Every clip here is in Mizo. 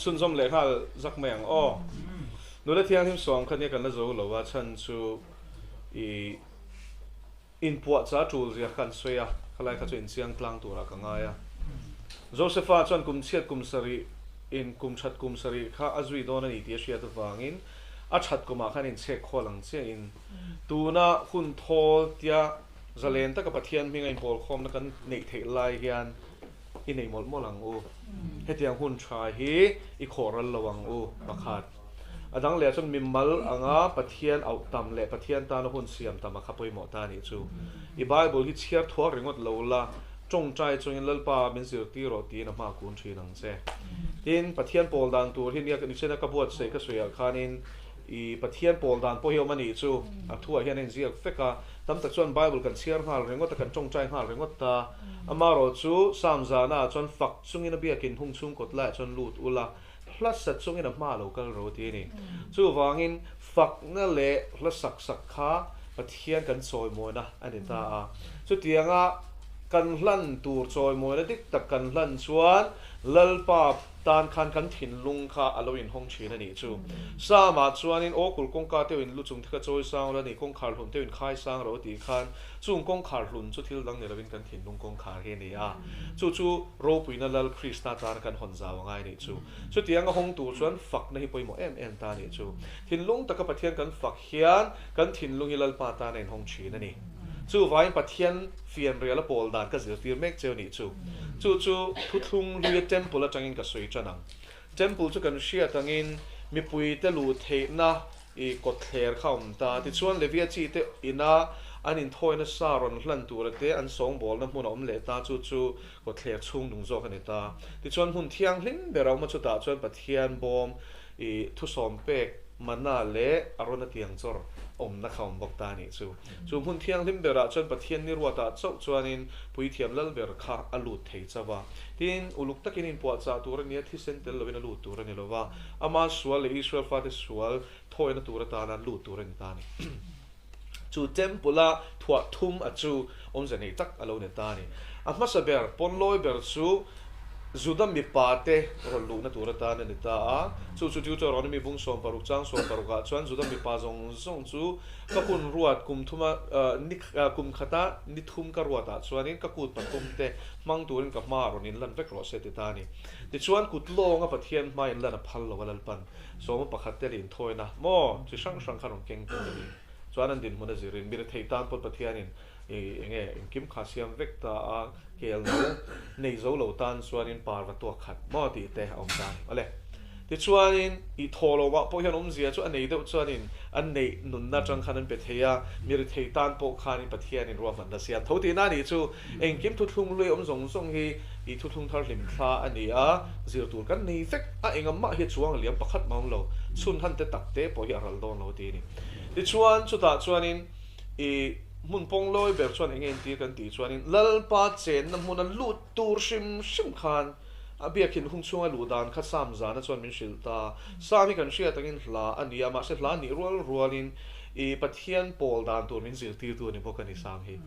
Chhunzawm leh nghal zak mai ang aw. Nula thianghlim sawm kha nia kan la zo lo a chhan chu i inpuahchah tul zia kha an sawi a, khalai kha chu inchiang tlang turah ka ngai a. Josepha chuan kum chhiat kum sarih in kum that kum sarih kha a zui dawn a ni tih a hriat avangin a that kumah khan inchhek khawl ang chiahin tuna hun thawl tia zalen taka Pathian hminga inpawlkhawmna kan neih theih lai hian i nei mawlh mawlh ang u. Hetiang hun tha hi i khawh ral lo ang u, pakhat. A dang leh chuan mimal anga Pathian auh tam leh Pathian tana hun siam tam a kha pawimawh ta anih chu. I Bible hi chhiar thuak ringawt lo la, tawngtai chungin Lalpa min zirtir rawh tiin a hma kun thin ang che. Tin, Pathian pawl dan tur hi nia nichina ka buatsaih ka sawiah khanin i Pathian pawl dan pawh hi awm anih chu. A thuah hian a inziak vek a, tam tak chuan Bible kan chhiar nghal ringawt a, kan tawngtai nghal ringawt ta. Amaherawh chu Psalm zana chuan fak chungin a biakin hung chhung kawt laiah chuan lut ula, hla sa chungin a hma lo kal ro ti a ni. Chuvangin fakna leh hla sak sak kha Pathian kan chawimawina a ni ta a. Chutianga kan hlan tur chawimawina dik tak kan hlan chuan Lalpa tan khan kan thinlung kha a lo inhawng thin a nih chu. Psalm-ah chuanin, Aw kul kawngka teuhin lu chung te kha chawi sang ula ni, kawngkhar hlun teuhin khai sang ro tih khan Chung kawngkhar hlun chu thil dang ni lovin kan thinlung kawngkhar hi a ni a, chu chu ropuina Lal Krista tana kan hawn zau a ngai nih chu. Chutiang a hawng tur chuan fakna hi pawimawh em em ta nih chu. Thinlung taka Pathian kan fak hian kan thinlung hi Lalpa tana inhawng thin a ni. Chuvangin Pathian fianrial a pawl dan ka zirtir mek cheu nih chu. Chu chu thuthlung hluia temple atangin ka sawi tan ang. Temple chu kan hriat angin mipuite luh theihna I kawtthler kha awm ta. Tichuan Levia chi te ina an inthawina sa rawn hlan tura te an sawngbawlna hmun a awm leh ta, chu chu kawtthler chhung nung zawk a ni ta. Tichuan hmun thianghlim ber a awm a, chutah chuan Pathian bawm i thusawm pek mana leh a rawn a tiang chawr awmna kha awm bawk ta a nih chu. Chu hmun thianghlim berah chuan Pathian ni ruatah chauh chuanin Puithiam lal ber kha a lut thei chauh a. Tin, uluk takin inpuahchah tur a ni a, thisen tel lovin a lut tur a ni lo va. Ama sual leh Israel fate sual thawina tur atana lut tur a ni ta a ni. Chu Temple-a thuah thum a chu awmze nei tak a lo ni ta a ni. A hmasa ber, pawnlawi ber chu Juda mipate rawn luhna tur atan a ni ta a. Chu chu Deuteronomy bung 16 chang 16 ah chuan Juda mipa zawng zawng chu ka hun ruat kum thuma ni kum khata ni thum ka ruatah chuanin ka kut pathum te hmang turin ka hmaah rawn inlan vek rawh se ti ta a ni. Tichuan kut lawnga Pathian hma inlan a phal lo a Lalpan sawma pakhat te leh inthawina maw chi hrang hrang kha rawn keng tur a ni. Chuan an dinhmun a zirin mi rethei tan pawh Pathianin i enge engkim kha siam vek ta a kel no nei zo lo tan chuanin parva tuak khat maw tih te a awm ta a ni. Awle. Tichuanin i thaw lo mah pawh hian awmzia chu a nei deuh chuanin an neih nunna atang khan an pe thei a, mi rethei tan pawh khanin Pathianin ruahmanna siam tho tihna a nih chu. Engkim thuthlung hlui awm zawng zawng hi i thuthlung thar hlim thla a ni a, zir tur kan nei vek a, engah hi a chuang a liam pakhat mah awm lo, chhun han te tak te pawh hi a ral dawn lo ti a ni. Tichuan chutah chuanin i hmun pawng lawi ber chuan enge intir kan tih chuanin Lalpa chenna hmuna lut tur hrim hrim khan a biakhin hung chhunga luh dan kha Sam zana chuan min hrilh ta. Sam hi kan hriat angin hla a ni a, mahse hla nih rual rualin i Pathian pawl dan tur min zirtirtu a ni bawk a ni Sam hi.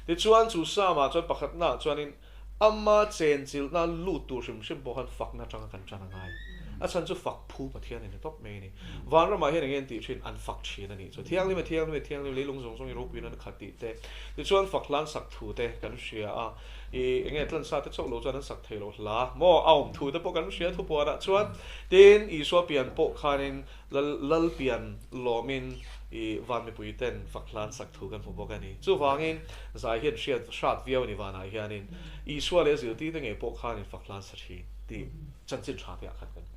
Tichuan chu Sam-ah chuan pakhatnaah chuanin ama chenchilhna lut tur hrim hrim pawh khan fakna atanga kan tan a ngai. A chhan chu fak phu Pathian a ni tawp mai a ni. Vanramah hian eng nge an tih thin? An fak thin a nih chu. Thianghlim e thianghlim e thianghlim leilung zawng zawng i ropuiin an khat tih te. Tichuan fak hlan sak thu te kan hria a. I eng nge tlansa te chauh lo chuan an sak thei lo hla maw? A awm thu te pawh kan hria thupuanah chuan. Tin, Isua pian pawh khanin Lal Lal pian lawmin i van mipui ten fak hlan sak thu kan hmu bawk a ni. Chuvangin zai hian hriat hrat viau a ni vanah hianin Isua leh a zirtirte ngei pawh khanin fak hlan sa thin tih chanchin tha te ah khan kan hmu.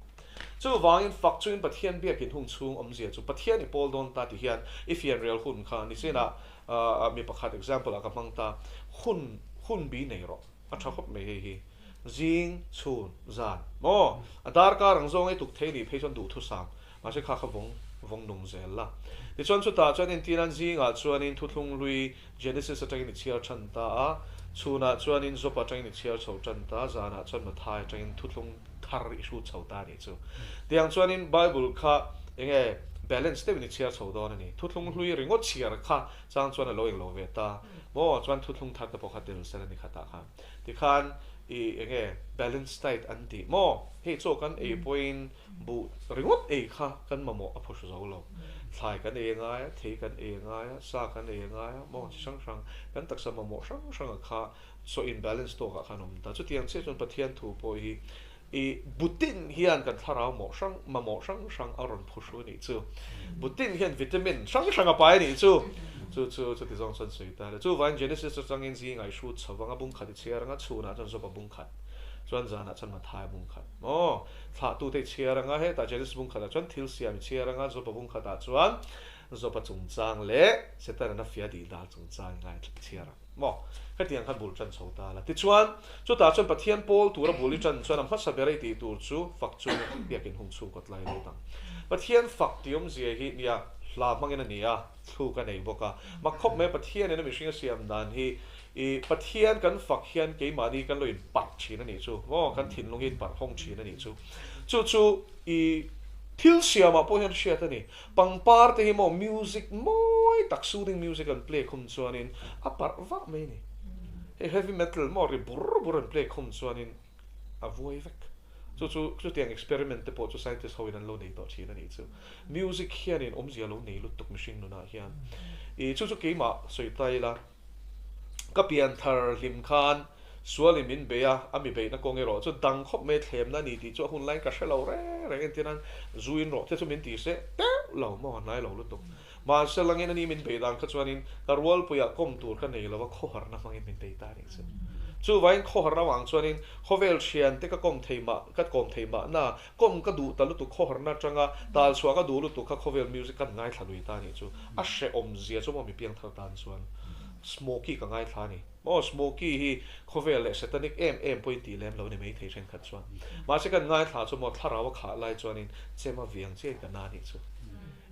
Chuvangin fak chuin Pathian biakin hung chhung awmzia chu Pathian i pawl dawn ta ti hian i fianrial hun kha nichinah mi pakhat example ah ka hmang ta, hun hun bi nei rawh a tha khawp mai hei hi. Zing, chhun, zan maw? A darkar ang zawng ei tuk thei nih phei chuan duhthusam, mahse kha kha vawng vawng nung zel la. Tichuan chutah chuan entir an zingah chuanin thuthlung hlui Genesis atangin i chhiar than ta a, chhunah chuanin Job atangin i chhiar chho tan ta, zanah chuan Mathai atangin thuthlung thar i hrut chho ta a nih chu. Tiang chuanin Bible kha enge balance deuhin i chhiar chho dawn a ni. Thuthlung hlui ringawt chhiar kha chang chuan a lo englo ve ta maw? Chuan thuthlung thar te pawh kha tel sel a ni khatah khan. Tikhan. I enge balanced diet an tih maw? Hei chaw kan ei pawhin buh ringawt ei kha kan mamawh a phawhru zo lo. Thlai kan ei a ngai a, thei kan ei a ngai a, sa kan ei a ngai a, maw chi hrang hrang kan taksa mamawh hrang hranga kha chaw in balance tawkah khan awm ta. Chutiang chiah chuan Pathian thu pawh hi I butin hian kan thlarau mawh hrang, mamawh hrang hrang a rawn phuhru a nih chu. Butin hian vitamin hrang hrang a pai a nih chu. Chu chu chuti zawng chuan sawi ta le. Chuvangin Genesis atangin zingah i hrut chho vang a bung khat i chhiar anga chhunah chuan Job a bung khat, chuan zanah chuan Mathai a bung khat. Maw? Thlahtute i chhiar anga hetah Genesis bung khatah chuan thil siam i chhiar anga Job a bung khatah chuan Job a chungchang leh Satan-an a fia dih dan chungchang i ngaithla chhiar ang. Maw? Hetiang khan bul tan chho ta la. Tichuan, chutah chuan Pathian pawl tura bul i tan chuan a hmasa ber a i tih tur chu fak chu biakin hung chhung kawt lai lut ang. Pathian fak tih awmzia hi nia hla hmangin a ni a, thluk a nei bawk a. Mak khawp mai a Pathianin a mihring a siam dan hi i Pathian kan fak hian keimahni kan lo inparh thin a nih chu. Maw? Kan thinlung hi inparh hawng thin a nih chu. Chu chu i thil siamah pawh hian hriat a ni. Pangpar te hi maw music mawi tak soothing music an play khum chuanin a parh vah mai a ni. Hei heavy metal maw ri bur bur an play khum chuanin a vuai vek. Chu chu chutiang experiment te pawh chu scientist ho in an lo nei tawh thin a nih chu. Music hianin awmzia lo nei lutuk mihring nunah hian. Ih chu chu keimah sawi ta ila. Ka pian thar hlim khan sualin min bei a, a mi beihna kawng erawh chu dang khawp mai thlemna a ni tih chu a hun laiin ka hre lo reng reng entir nan zu in rawh te chu min ti seh teuh lo maw a hnai lo lutuk. Mahse langin ani min bei dan kha chuanin ka rualpuiah kawm tur ka nei lo a khawharna hmangin min bei ta a nih chu. Chuvangin khawharna avang chuanin khawvel thian te ka kawm thei mah ka kawm thei mahna kawm ka duh ta lutuk khawharna atanga tal chhuah ka duh lutuk kha khawvel music kan ngaithla lui ta a nih chu. A hrehawm zia chu maw mi piangthar tan chuan Smokey ka ngaithla a ni. Maw Smokey hi khawvel leh satanic em em pawhin tih lem lo a ni maithei thenkhat chuan. Mahse kan ngaithla chu maw thlarau a khah lai chuanin chem a viang chiain ka na nih chu.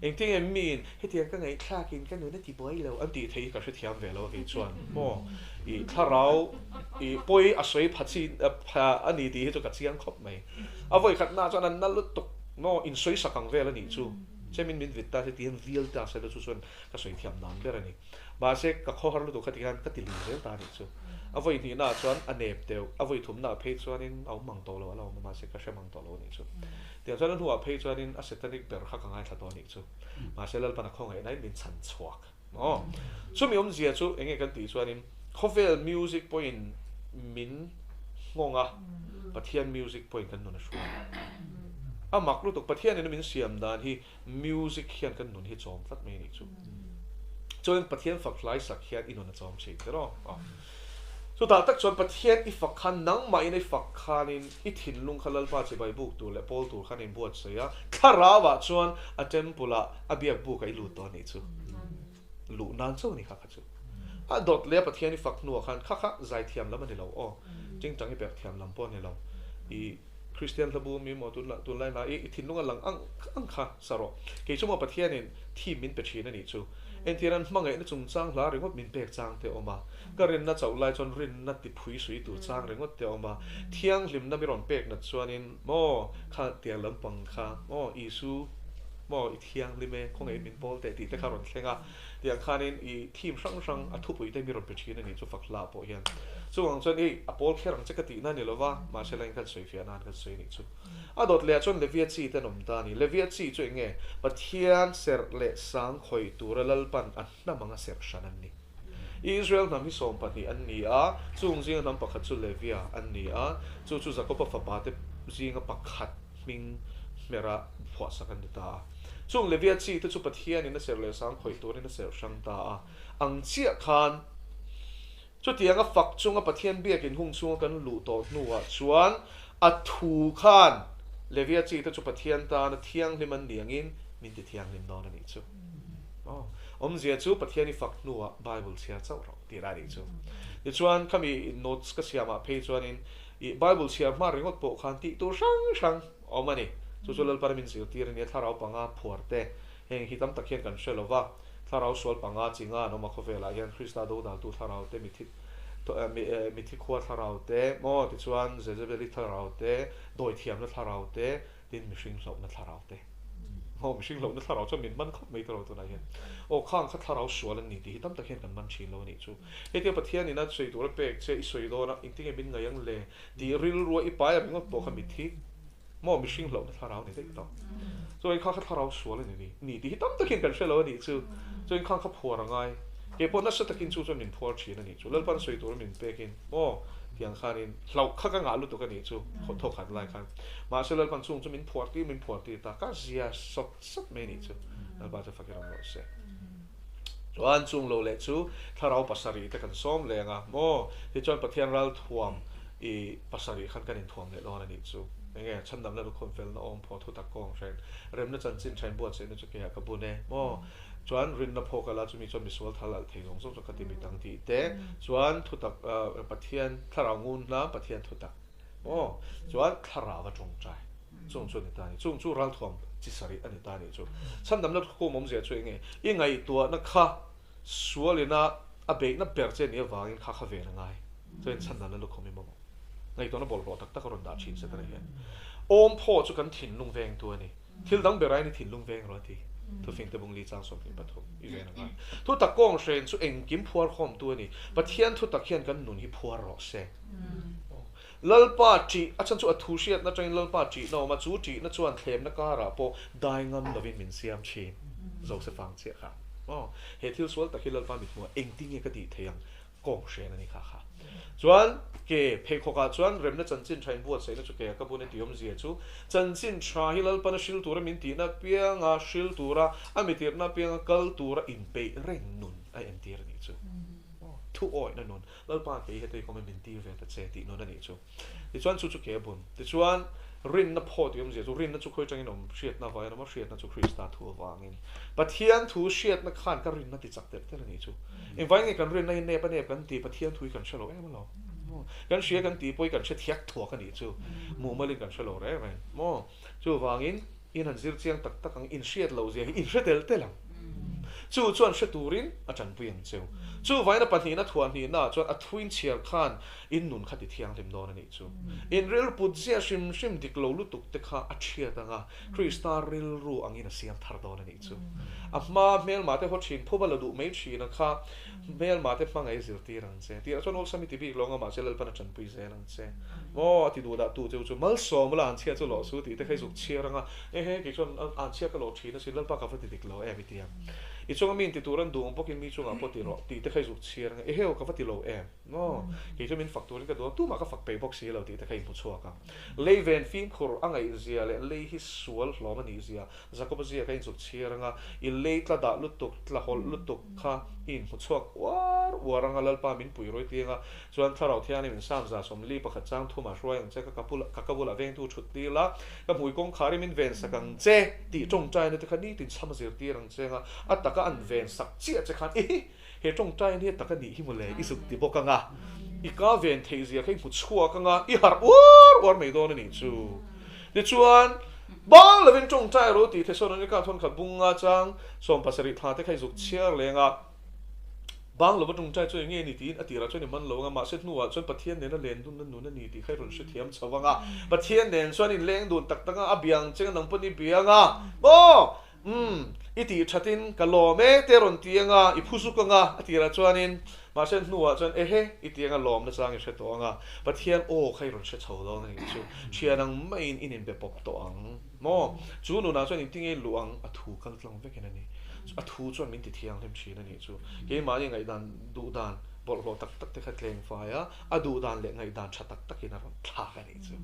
Engtin nge miin hetiang ka ngaihthlakin ka nun a ti buai lo an tih theih hi ka hrethiam ve lo a kei chuan maw i thlarau i pawi a sawi pha chi pha a ni tih hi chu ka chiang khawp mai. A vawikhatnaah chuan an na lutuk maw insawisak ang vel a nih chu. Chemin min vit ta se ti hian vial ta se la chu chuan ka sawi thiam dan ber a ni. Mahse ka khawhar lutuk kha ti hian ka ti lui zel ta a nih chu. A vawi hnihnaah chuan a nep deuh, a vawi thumnaah phei chuanin a awm mang tawh lo, a la awm a mahse ka hre mang tawh lo a nih chu. Tiang chuan a hnuah phei chuanin a satanic ber kha ka ngaithla tawh a nih chu. Mahse Lalpan a khawngaihnain min chhan chhuak. Aw. Chumi awmzia chu enge kan tih chuanin khawvel music pawhin min nghawng a, Pathian music pawhin kan nun a hruai. A mak lutuk, Pathianin a min siam dan hi music hian kan nun hi chawm tlat mai a nih chu. Chuanin Pathian fak hlai sak hian i nun a chawm thin tiraw? Aw. Chutah tak chuan Pathian i fak khan nangmahin i fak khanin i thinlung kha Lalpa chibai buk tur leh pawl tur khan a inbuatsaih a, thlarauah chuan a temple-ah a biak buk a i lut tawh a nih chu. Luh nan chauh a ni kha kha chu. A dawt leh a Pathian i fak hnuah khan kha kha zaithiam lam a ni lo aw, tingtang i perh thiam lam pawh a ni lo. I Kristian hla bu mi maw tunlai hla i i thinlung a lang ang ang kha sa rawh. Kei chu maw Pathianin theme min pe thin a nih chu. Entir an hmangaihna chungchang hla ringawt min pek chang te a awm a. Ka rinna chauh lai chuan rinna ti phui sui tur chang ringawt te a awm a. Thianghlimna mi rawn pek nat chuanin maw kha tiang lampang kha maw Isu maw i thianghlim e khawngaih min pawl teh tih te kha rawn thleng a. Tiang khanin i theme hrang hrang a thupui te mi rawn pe thin a nih chu fak hla pawh hian. Chuvang chuan ei a pawl kher ang che ka tihna a ni lova, mahse la in kan sawi fiah nan kan sawi a nih chu. A dawt leh ah chuan Levia chi te an awm ta a ni. Levia chi chu eng nge? Pathian serh leh sang khawih tura Lalpan a hnam anga serh hran an ni. Israel hnam hi 12 an ni a, chung zinga hnam pakhat chu Levia an ni a, chu chu Jakoba fapa te zinga pakhat hming hmera phuahsak an ni ta a. Chung Levia chi te chu Pathianin a serh leh sang khawih turin a serh hrang ta a. Ang chiah khan Chutianga fak chunga Pathian biakin hung chhunga kan luh tawh hnuah chuan a thu khan Levia chi te chu Pathian tana thianghlim an ni angin min ti thianghlim dawn a nih chu. Aw, awmzia chu Pathian i fak hnuah Bible chhiar chauh rawh tih lah a nih chu. Tichuan khami notes ka siamah phei chuanin i Bible chhiar hma ringawt pawh khan tih tur hrang hrang a awm a ni. Chu chu Lalpana min zirtir a nia thlarau panga phuar te heng hi tam tak hian kan hre lo va. Thlarau sual panga chi nga an awm a khawvelah hian Krista dodaltu thlarau te, mithi mithi khua thlarau te, maw tichuan Jezebeli thlarau te, dawithiamna thlarau te, tin mihring hlauhna thlarau te. Aw mihring hlauhna thlarau chuan min man khawp mai tawh lo tunah hian. Aw khang kha thlarau sual an ni tih hi tam tak hian kan man thin lo a nih chu. Hetia Pathian ina sawi tur a pek che i sawi dawn a, engtinge min ngaih ang le tih rilrua i pai ringawt pawh kha mitthi maw mihring hlauhna thlarau ni daih tawh. Chuan khang kha thlarau sual a ni ni tih hi tam tak hian kan hre lo a nih chu. Chuan khang kha phuar a ngai. Kei pawh nasa takin chu chuan min phuar thin a nih chu. Lalpan sawi tura min pekin maw tiang khanin hlauh kha ka ngah lutuk a nih chu thaw khat lai khan. Mahse Lalpan chung chu min phuar tir min phuar tir ta ka zia sawt sawt mai a nih chu. Lalpa chu fakin awm rawh se. Chuan chung lo leh chu thlarau pasarih te kan sawm leng a maw? Tichuan Pathian ral thuam i pasarih khan kan inthuam leh dawn a nih chu. Enge chhandamna lukhum felna awm phaw thu tak kawng hren remna chanchin thain buatsaihna chu keiah ka bun e maw? Chuan rinna phaw ka la chumi chuan misual thal alh thei zawng zawng chu ka ti mit ang tih te chuan thutak Pathian thlarau ngun hna Pathian thutak maw? Chuan thlarau a tawngtai. Chung chu a ni ta a ni. Chung chu ralthuam chi sarih a ni ta a nih chu. Chhandamna thukhum awmzia chu eng nge? I ngaihtuahna kha sualina a beihna ber che nih avangin kha kha ven a ngai. Chuan chhandamna lukhum i mamawh. Ngaihtuahna bawlhhlawh tak tak a rawn dah thin Setana hian. Awm phaw chu kan thinlung vengtu a ni. Thil dang ber aiin i thinlung veng rawh a ti. Thufingte bungli chang 23 i ven a ngai. Thutak kawng hren chu engkim phuarkhawmtu a ni. Pathian thutak hian kan nun hi phuar rawh se. Lalpa ṭih, a chhan chu a thu hriatna aṭangin Lalpa ṭihna a awm a, chu ṭihna chuan thlemna karah pawh dai ngam lovin min siam ṭhin. Joseph ang chiah kha. Aw, he thil sual tak hi Lalpa mithmuhah engtin nge ka tih theih ang? Kawng hren a ni kha kha. Chuan, ke pheikhawkah chuan remna chanchin ṭha inbuatsaihna chu ke a ka bun e tih awmzia chu, chanchin ṭha hi Lalpan a hril tura min tihna apianga hril tura, a mitirhna apianga kal tura inpeih reng nun a entir a nih chu. Thu awihna nun. Lalpa kei hetei kawm in min tir ve ta che tih nun a nih chu. Tichuan chu chu ke a bun. Tichuan rinna phaw tih awmzia chu rinna chu khawi tangin awm hriatna avangin awm a, hriatna chu Krista thu avangin. Pathian thu hriatna khan ka rinna ti chak telh telh a nih chu. Engvangin nge kan rinna hi nep a nep kan ti Pathian thu hi kan hre lo em alawm. Kan hria kan tih pawh hi kan hre thiak thuak a nih chu. Mumalin kan hre lo reng reng maw. Chuvangin In han zir chiang tak tak ang, in hriat loh zia hi in hre tel tel ang. Chu chuan hre turin a tanpui ang cheu. Chu vaina pahnihna thuah hnihnaah chuan a thuin chhiar khan in nun kha ti thianghlim dawn a nih chu. In rilru put zia hrim hrim dik lo lutuk te kha a thiat ang a, Krista rilru angin a siam thar dawn a nih chu. A hma hmelmah te haw thin phuba la duh mai thin a kha hmelmah te hmangaih a zirtir ang che. Tirah chuan awlsam i ti bik lo ang a, mahse Lalpan a tanpui zel ang. Che maw a ti duh dah tu cheu chu malsawm ula an chhia chu lawh su tih te kha i zuk chhiar anga ehe kei chuan an chhia ka lawh thin asin lalpa ka va ti dik lo em i ti ang i chunga mi inti tur an duh ang bawkin mi chungah pawh ti rawh tih te kha i zuk chhiar anga eheu ka va ti lo em maw kei chu min fak turin ka duh ang tumah ka fak peih bawk si lo tih te kha i hmu chhuak ang lei ven fimkhur a ngaih zia leh lei hi sual hlawm a nih zia Jakoba zia kha i inzuk chhiar anga i lei tla dah lutuk tla hawlh lutuk kha i inhmu chhuak uar uar anga Lalpa min pui rawi ti anga Chuan Thlarau Thianghlim in Psalm 41 chang thumah hruai ang che, ka ka ka bulah vengtu thut tir la, ka hmui kawngkhar i min ven sak ang che tih tawngtaina te kha nitin chham a zirtir ang che anga a taka an ven sak chiah che khan ihi he tawngtaina hi a taka nih hi mawle i zuk ti bawk anga i ka ven theih zia kha i hmu chhuak anga i harh uar uar mai dawn a nih chu. Tichuan bang lovin tawngtai ro tih Thesalonika thawnkhat bunga chang 17 thla te kha i zuk chhiar leng a. Bang lova tawngtai chu eng nge ni tiin a tirah chuan i man lo anga, mahse hnuah chuan Pathian nena len dunna nun a ni tih kha i rawn hrethiam chho anga, Pathian nen chuan in leng dun tak tak a, a biang cheng a nang pawn i biang a, maw? Umm, i tih thatin ka lawm e te rawn ti anga, i phu zuk anga a tirah chuanin, mahse hnuah chuan ehe i ti anga lawmna chang i hre tawh anga, Pathian aw kha i rawn hre chho dawn a nih chu, thian ang maiin in inbe pawp tawh ang. Maw? Chu nunah chuan engtin nge luh ang? A thu kal tlang vekin a ni. A thu chuan min ti thianghlim thin a nih chu. Keimahni ngaihdan duh dan bawlhhlawh tak tak te kha tleng fai a, a duh dan leh ngaihdan tha tak takin a rawn thlak a nih chu.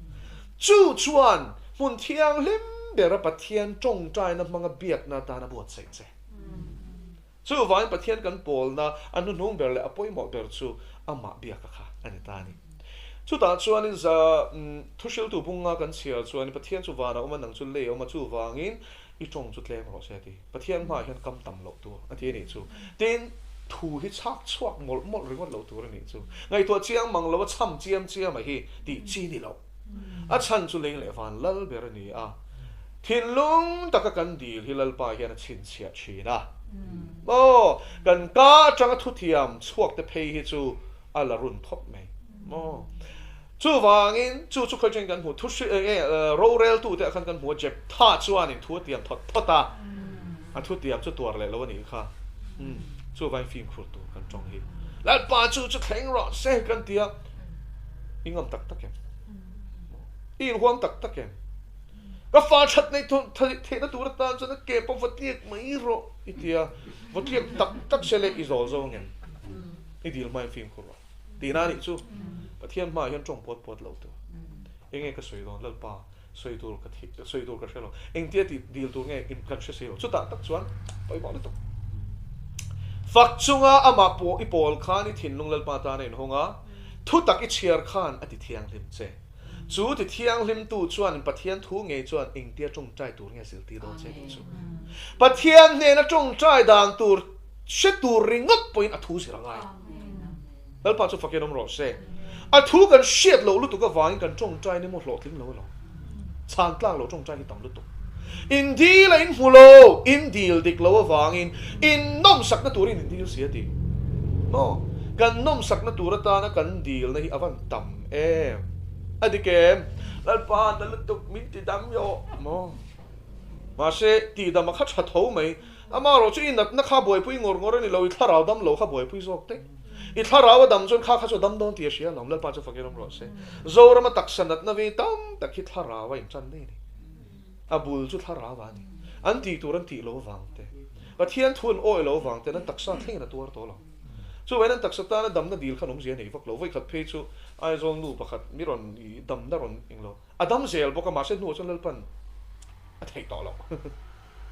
Chu chuan hmun thianghlim bera Pathian tawngtaina hmanga biakna atan a buatsaih che. Chuvangin Pathian kan pawlna a hnuhnung ber leh a pawimawh ber chu amah biaka kha a ni ta a ni. Chutah chuanin za thuhriltu bunga kan chhiar chuanin Pathian chu vanah awm a, nang chu lei a awm a, chuvangin i tawng chu tlem rawh se a ti. Pathian hmaah hian kam tam loh tur a ti a nih chu. Tin, thu hi chhak chhuak mawlh mawlh ringawt loh tur a nih chu. Ngaihtuah chiang mang lo a chham chiam chiam a hi tih chi ni loh. A chhan chu lei leh van lal ber a ni a, thinlung taka kan dil hi Lalpa hian a chhinchhiah thin a. Maw, kan ka atanga thuthiam chhuak te phei hi chu a la run khawp mai. Maw. Chuvangin, chu chu khawi kan hmu, thu hri eng nge roreltute ah khan kan hmu a, Jeptha chuanin thu a tiam thawt thawt a, a thu tiam chu tuar leh lo a nih kha. Umm, chuvangin fimkhur tur kan tawng hi. Lalpa chu chu thleng rawh se kan ti a, i ngam tak tak em? I inhuam tak tak em? Ka fa that nei theihna tur atan chuan a ke pawh va tliak mai rawh i ti a, va tliak tak tak se leh i zawl zo ang em? I dil hmain fimkhur rawh. Tihna a nih chu Pathian hmaah hian tawng puat puat lo tur. Enge ka sawi dawn Lalpa sawi tur ka thi sawi tur ka hre lo. Engtia tih dil tur nge in kan hre si lo. Chutah tak chuan pawimawh lutuk. Fak chunga amah pawh i pawl khan i thinlung Lalpa tan a inhawng a, thutak i chhiar khan a ti thianghlim che. Chu ti thianghlimtu chuan Pathian thu ngei chuan engtia tawngtai tur nge zirtir dawn che tih chu. Pathian hnena tawngtai dan tur hre tur ringawt pawhin a thu zir a ngai. Lalpa chu fakin awm rawh se. A thu kan hriat loh lutuk avangin kan tawngtai ni maw hlawhtling lo elo? Chhan tlak loh tawngtai hi tam lutuk. In dil a in hmu lo, in dil dik lo avangin in nawmsakna turin in dil si a ti. Maw? Kan nawmsakna tur atana kan dilna hi a van tam em? A dik em? Lalpa na lutuk min ti dam rawh maw? Mahse, tihdam a kha tha tho mai. Amaherawh chu i natna kha buaipui ngawr ngawr a ni lo, i thlarau dam lo kha buaipui zawk daih. I thlarau a dam chuan kha kha chu a dam dawn tih a hria alawm, Lalpa chu fakin awm rawh se. Zorama taksa natna vei tam tak hi thlarau a intan daih a ni. A bul chu thlarau a ni. An tih tur an tih lo vang te, Pathian thu an awih lo vang ten an taksa thlengin a tuar tawh lo. Chuvangin an taksa tana damna dil khan awmzia a nei vak lo. Vawikhat phei chu Aizawl nu pakhat mi rawn i damna rawn englo a dam zel bawk a, mahse hnuah chuan Lalpan a theih tawh lo.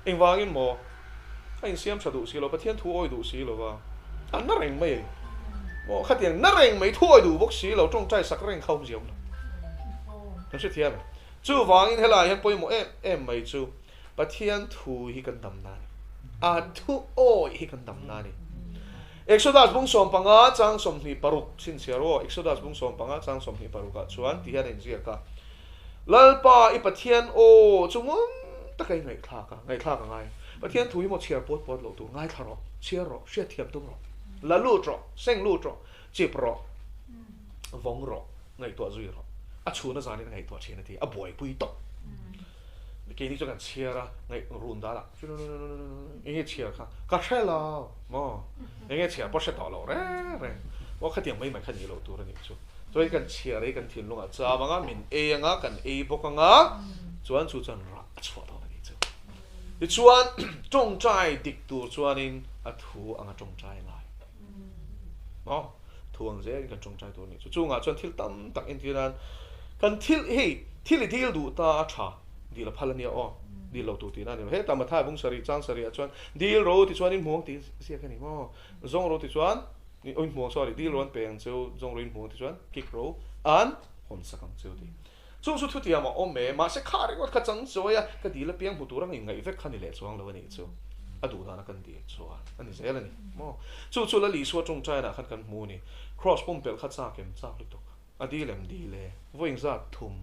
Engvangin maw? A insiam tha duh si lo, Pathian thu awi duh si lo va, a na reng mai a ni. Maw khatiang na reng mai thu awi duh bawk si lo, tawngtai sak reng kha awmzia awm lo. Kan hrethiam em? Chuvangin helaiah hian pawimawh em em mai chu Pathian thu hi kan damna a ni. A thu awi hi kan damna a ni. Exodus bung 15 chang 26 chhinchhiar aw, Exodus bung 15 chang 26 ah chuan ti hian a inziak a. Lalpa i Pathian aw chu ngun taka i ngaihthlak a, ngaihthlak a ngai. Pathian thu hi maw chhiar puat puat loh tur, ngaithla rawh, chhiar rawh, hriatthiam tum rawh, la lut rawh, seng lut rawh, chip rawh, vawng rawh, ngaihtuah zui rawh. A chhuna zanin a ngaihtuah thin a ti, a buaipui tawp. Keini chuan kan chhiar a, ngaih run dan ah enge chhiar kha ka hre lo maw, enge chhiar pawh hre tawh lo reng reng, maw khatiang mai mai kha nih loh tur a nih chu. Chuan kan chhiar ei kan thinlungah cham anga min ei anga kan ei bawk anga chuan chu chuan rah a chhuah dawn a nih chu. Tichuan tawngtai dik tur chuanin a thu anga tawngtai a ngai. Maw? Thu ang zelin kan tawngtai tur a nih chu. Chungah chuan thil tam tak entir nan kan thil hei thil i dil duh ta a tha dil a phal a nia aw dil lo tur tihna a ni lo. Hetah Mathai bung sarih chang sarihah chuan dil ro tichuan in hmuang tih ziak a ni maw? Zawng ro tichuan Oi hmuang sorry dil rawn peng cheu zawng ruin hmuang te chuan kick ro an hawn sak ang cheu ti. Chung chu thutiam a awm e, mahse kha ringawt kha chang chawi a, ka dil apiang hmu tur ang inngaih vek kha ni leh chuang lo a nih chu. A duh dan a kan dil chuan a ni zel a ni maw. Chu chu Lal Isua tawngtainah khan kan hmu a ni. Cross pumpelh kha chak em chak lutuk. A dil em dil e. Vawiin zat thum.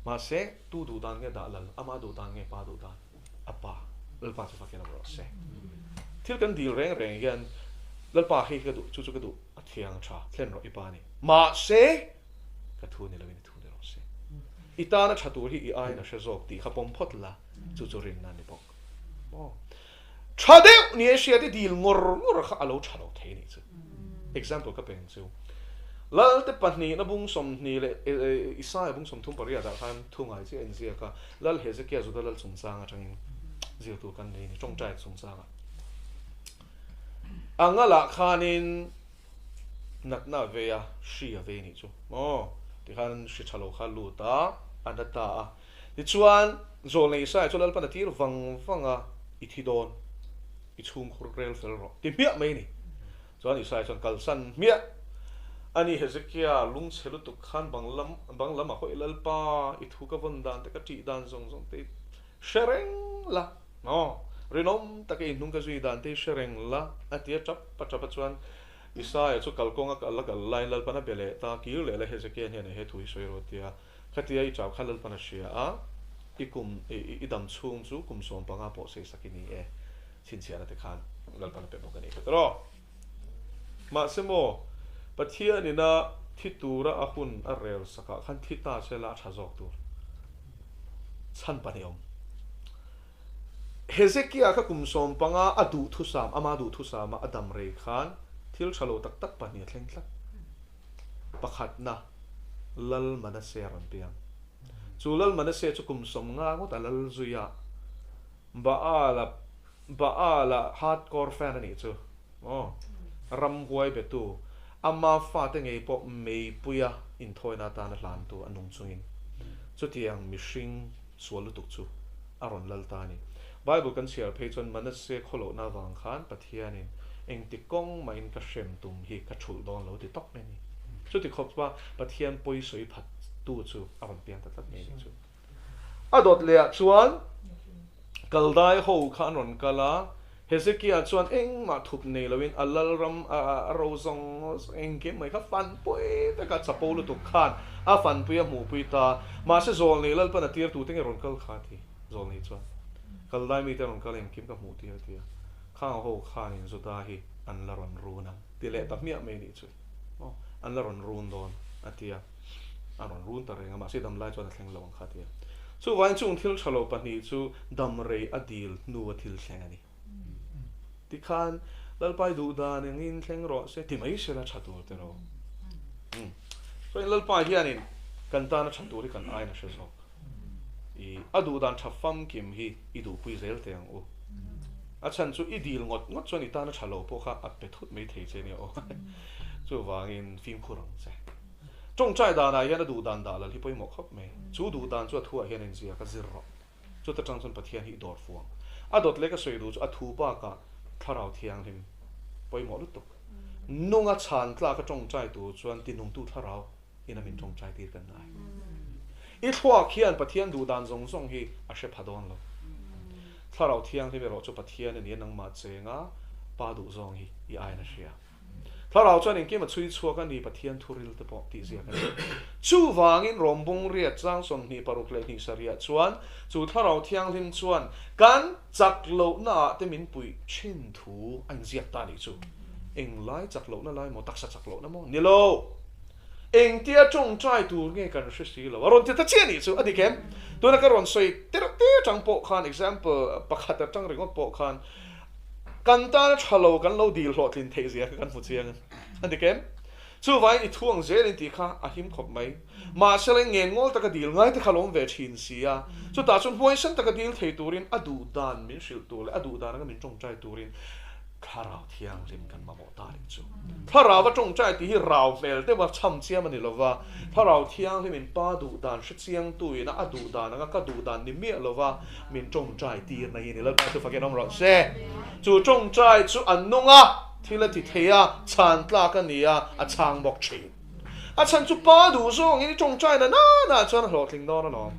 Mahse tu duh dan nge dah lal, ama duh dan nge pa duh dan? A pa, Lalpa chu fakin awm rawh se. Thil kan dil reng reng hian Lalpa hei hi ka duh, chu chu ka duh, a thiang tha, thlen rawh i pa ni. Mahse ka thu ni loin i thu ni rawh se. I tana tha tur hi i aiin a hre zawk tih kha pawm phawt la, chu chu rinna a ni bawk. Maw? Tha deuh ni e hriat i dil ngawr ngawr kha a lo tha lo thei nih chu. Example ka peng chu. Lalte pahnihna bung 20 leh Isaia bung 38 ah khan thu ngai chiah a inziak a, Lal Hezekia Juda lal chungchang atangin zir tur kan nei a ni, tawngtai chungchangah. A ngalah khanin natna a vei a, hri a vei nih chu maw? Tikhan hri tha lo kha a lut a, a na ta a. Tichuan, Zawlnei Isaia chu Lalpan a tir vang vang a, I thi dawn, i chhungkhur rel fel rawh, ti hmiah mai a ni. Chuan Isaia chuan kalsan hmiah a ni, Hezekia lungchhe lutuk khan bang lam bang lam a hawi Lalpa, i thu ka vawn dan te, ka ṭih dan zawng zawng te i hre reng la, maw? Rinawm taka i hnung ka zui dan te i hre reng la, a ti a, ṭap a ṭap a chuan Isaia chu kalkawnga kal a kal laiin Lalpan a be leh ta, kir leh la Hezekia hian he thu hi sawi rawh a ti a. Khatia i chau kha Lalpan a hria a, i kum i dam chhung chu kum 15 pawh sei sak i ni e, chhinchhiahna te khan Lalpan a pe bawk a ni ka ti rawh. Mahse maw, Pathian ina. Thi tura a hun a rel sakah khan thi ta se la a tha zawk tur chhan pahnih a awm. Hezekia kha kum 15 a duhthusam, ama duhthusama a dam rei khan thil tha lo tak tak pahnih a thleng tlat. Pakhatna, Lal Manase a rawn piang. Chu Lal Manase chu kum 50 ngawt a lal zui a, Baal-a Baal-a hardcore fan a nih chu. Aw, ramhuai betu, ama fate ngei pawh meipuia inthawina atana hlantu a nung chungin chutiang mihring sual lutuk chu a rawn lal ta a ni. Bible kan chhiar phei chuan Manasseh khawlohna avang khan Pathianin engti kawng mahin ka hrem tum hi ka thulh dawn lo ti tawp mai a ni. Chuti khawpa Pathian pawi sawi phattu chu a rawn piang ta tlat mai a nih chu. A dawt lehah chuan Kaldai ho kha an rawn kal a, Hezekia chuan engmah thup nei loin a lalram a ro zawng zawng engkim mai kha fanpui vek a, chapo lutuk khan a fanpui a hmuhpui ta. Mahse zawlnei Lalpan a tir tute nge rawn kal kha a ti. Zawlnei chuan Kaldai mite rawn kal engkim ka hmuh tir a ti a, khang ho khanin Juda hi an la rawn run ang ti leh ta hmiah mai nih chu. Aw, an la rawn run dawn a ti a. A rawn run ta reng a, mahse dam lai chuan a thleng lo ang kha a ti a. Chuvangin chung thil tha lo pahnih chu dam rei a dil hnu a thil thleng a ni. Tikhan Lalpai duh dan engin thleng rawh se ti mai sela tha tur te ro. Umm. Chuan Lalpa hianin kan tana tha tur hi kan aiin a hre zawk. I a duh dan tha famkim hi i duhpui zel teh ang u. A chhan chu i dil ngawt ngawt chuan i tana tha lo pawh kha a pe thut mai thei che nia aw. Chuvangin fimkhur ang che. Tawngtai danah hian a duh dan dah lal hi pawimawh khawp mai. Chu duh dan chu a thuah hian inziak a zir rawh. Chuta tang chuan Pathian hi i dawr fu ang. A dawt leh ka sawi duh chu a thu bakah Thlarau Thianghlim pawimawh lutuk. Nunga chhan tlak a tawngtai tur chuan tinungtu Thlarau ina min tawngtai tir kan ngai. I thluak hian Pathian duh dan zawng zawng hi a hre pha dawn lo. Thlarau Thianghlim erawh chu Pathian a ni a, nangmah chenga Pa duh zawng hi i aiin a hria. Thlarau chuan engkim a chhui chhuak a ni, Pathian thuril te pawh tih ziak a ni. Chuvangin Rom bung riat chang 26 leh hnih sarihah chuan chu Thlarau Thianghlim chuan kan chak lohna ah te min puih thin thu a inziak ta nih chu. Englai chak lohna lai maw, taksa chak lohna maw? Ni lo! Engtia tawngtai tur nge kan hre si lo? A rawn ti ta chiah nih chu, a dik em? Tuna ka rawn sawi tereuh te atang pawh khan example pakhat atang ringawt pawh khan Kan tana tha lo kan lo dil hlawhtlin theih zia kha kan hmu chiang a dik em? Chuvangin i thu ang zelin tih kha a him khawp mai. Mahse la ngen ngawl taka dil ngai te kha lawm ve thin si a, chutah chuan huaisen taka dil thei turin a duh dan min hrilh tur leh a duh dan anga min tawngtai turin Thlarau Thianghlim kan mamawh ta nih chu. Thlarau a tawngtai tih hi rau hmel deuha chham chiam a ni lova, Thlarau Thianghlimin Pa duh dan hre chiangtuin a duh dan anga ka duh dan ni miah lova min tawngtai tirna hi a ni. Lalpa chu fakin awm rawh se. Chu tawngtai chu a nung a, thil a ti thei a, chhan tlak a ni a, a chhang bawk thin. A chhan chu Pa duh zawngin i tawngtai na nana chuan a hlawhtling dawn alawm.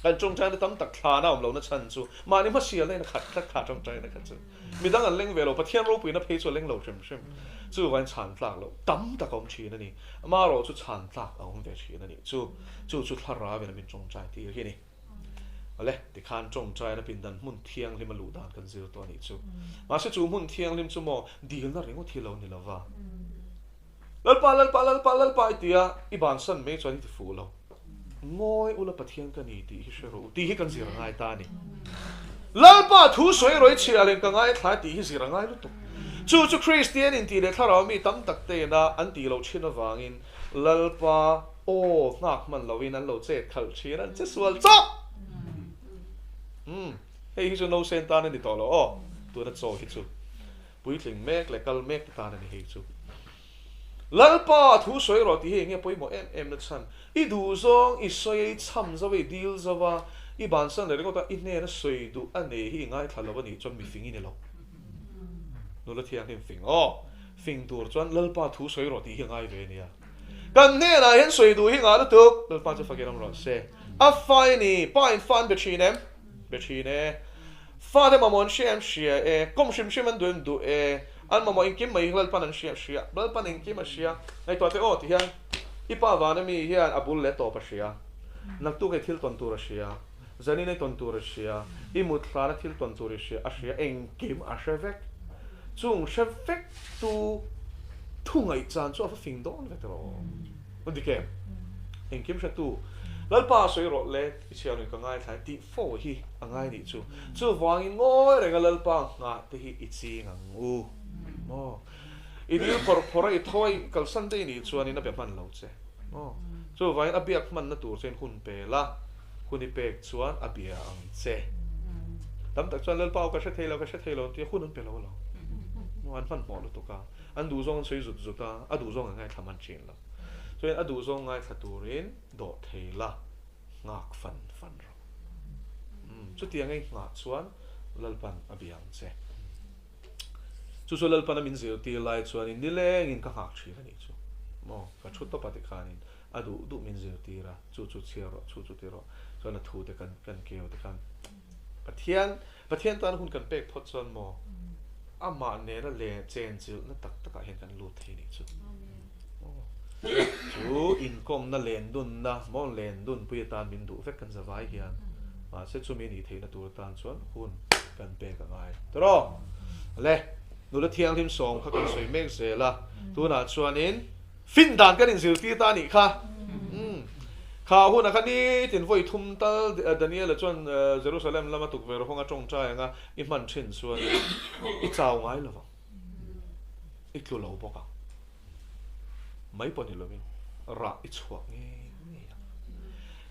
Kan tawngtaina tam tak thlana awm lohna chhan chu mahni hmasialna in a khat tlat kha tawngtaina kha chu midang an leng ve lo, Pathian ropuina phei chu a leng lo hrim hrim. Chuvain chhan tlak loh tam tak a awm thin a ni. Amaherawh chu chhan tlak a awm ve thin a nih chu. Chu chu thlarau in a min tawngtai tir hi a ni. Awle, tikhan tawngtaina pindan hmun thianghlim a luh dan kan zir tawh a nih chu. Mahse chu hmun thianghlim chu maw dilna ringawt hi lo ni lova. Lalpa, Lalpa, Lalpa, Lalpa i ti a, i bansan mai chuan i ti fuh lo. Ngawi ula Pathian ka ni tih hi hre rawh u tih hi kan zir a ngai ta a ni. Lalpa thu sawi rawh i chhiah leh ka ngaithla tih hi zir a ngai lutuk. Chu chu Kristian intih leh thlarau mi tam tak te ina an tih loh thin avangin Lalpa aw nghak hman loin an lo chet khalh thin an che sual chauh. Umm hei hi chu nausen tan a ni tawh lo aw tuna chaw hi chu. Puitling mek leh kal mek te tan a ni hei chu. Lalpa thu sawi rawh tih hi enge pawimawh em em na chhan. I duh zawng i sawi a, i chham zo a, i dil zo a, i bansan leh ringawt a, i hnena sawi duh a nei hi i ngaithla lo a nih chuan mi fing i ni lo. Nula thianghlim fing aw. Fing tur chuan Lalpa thu sawi rawh tih hi a ngai ve a nia. Kan hnenah hian sawi duh hi ngah lutuk. Lalpa chu fakin awm rawh se. A fai a ni. Pa in fa an be thin em? Be thin e. Fate mamawh an hria em hria e, kawm hrim hrim an duh em duh e, an mamawh engkim mai hi Lalpan an hria hria, Lalpan engkim a hria. Ngaihtuah teh aw ti hian i pa vana mi hian a bul leh tawp a hria, naktuk hei thil tawn tur a hria, zanin hei tawn tur a hria, i mut hlana thil tawn tur i hria, a hria engkim a hre vek. Chung hre vek tu Thu ngaihchan chu a va fing dawn ve tawh aw. A dik em? Engkim hretu Lalpa sawi rawh le i chhiar in ka ngaithla e tih fo hi a ngai nih chu. Chuvangin ngawi renga Lalpa nghah te hi i ching ang u. Maw? I dil phawrh phawrh a i tho a i kalsan daih nih chuanin a be hman lo che. Maw? Chuvangin a biak hmanna tur chuan hun pe la, hun i pek chuan a bia ang che. Tam tak chuan Lalpa aw ka hre thei lo, ka hre thei lo an ti a, hun an pe lo lo. Maw? An hmanhmawh lutuk a, an duhzawng an sawi zut zut a, a duhzawng an ngaithla hman thin lo. Chuan a duhzawng ngaithla turin dawh thei la, nghak fan fan rawh. Umm, chutiang a i nghah chuan Lalpan a bia ang che. Chu chu Lalpan a min zirtir lai chuanin nilengin ka nghak thin a nih chu. Maw, ka thu tawp a tikhanin a duh duh min zirtir a, chu chu chhiar rawh, chu chu ti rawh. Chuan a thu te kan kan keu te khan Pathian, Pathian tan hun kan pek phawt chuan maw, amah nena le chenchilhna tak takah hian kan lut thei a nih chu. Chu inkawmna lendunna maw lendunpui atan min duh vek kan za vai hian mahse chumi nih theihna tur atan chuan hun kan pek a ngai tawh. Le nula thianghlim sawm kha kan sawi mek zel a, tunah chuanin fin dan kan inzirtir ta a nih kha. Kha hunah kha nitin vawi thum tal Daniela chuan Jerusalem lama tukverh hawnga tawngtai anga i hman thin chuan i chau ngai lo vang, i tlu lo bawk ang. Mai pawh ni lovin rah i chhuak ngei ngei ang.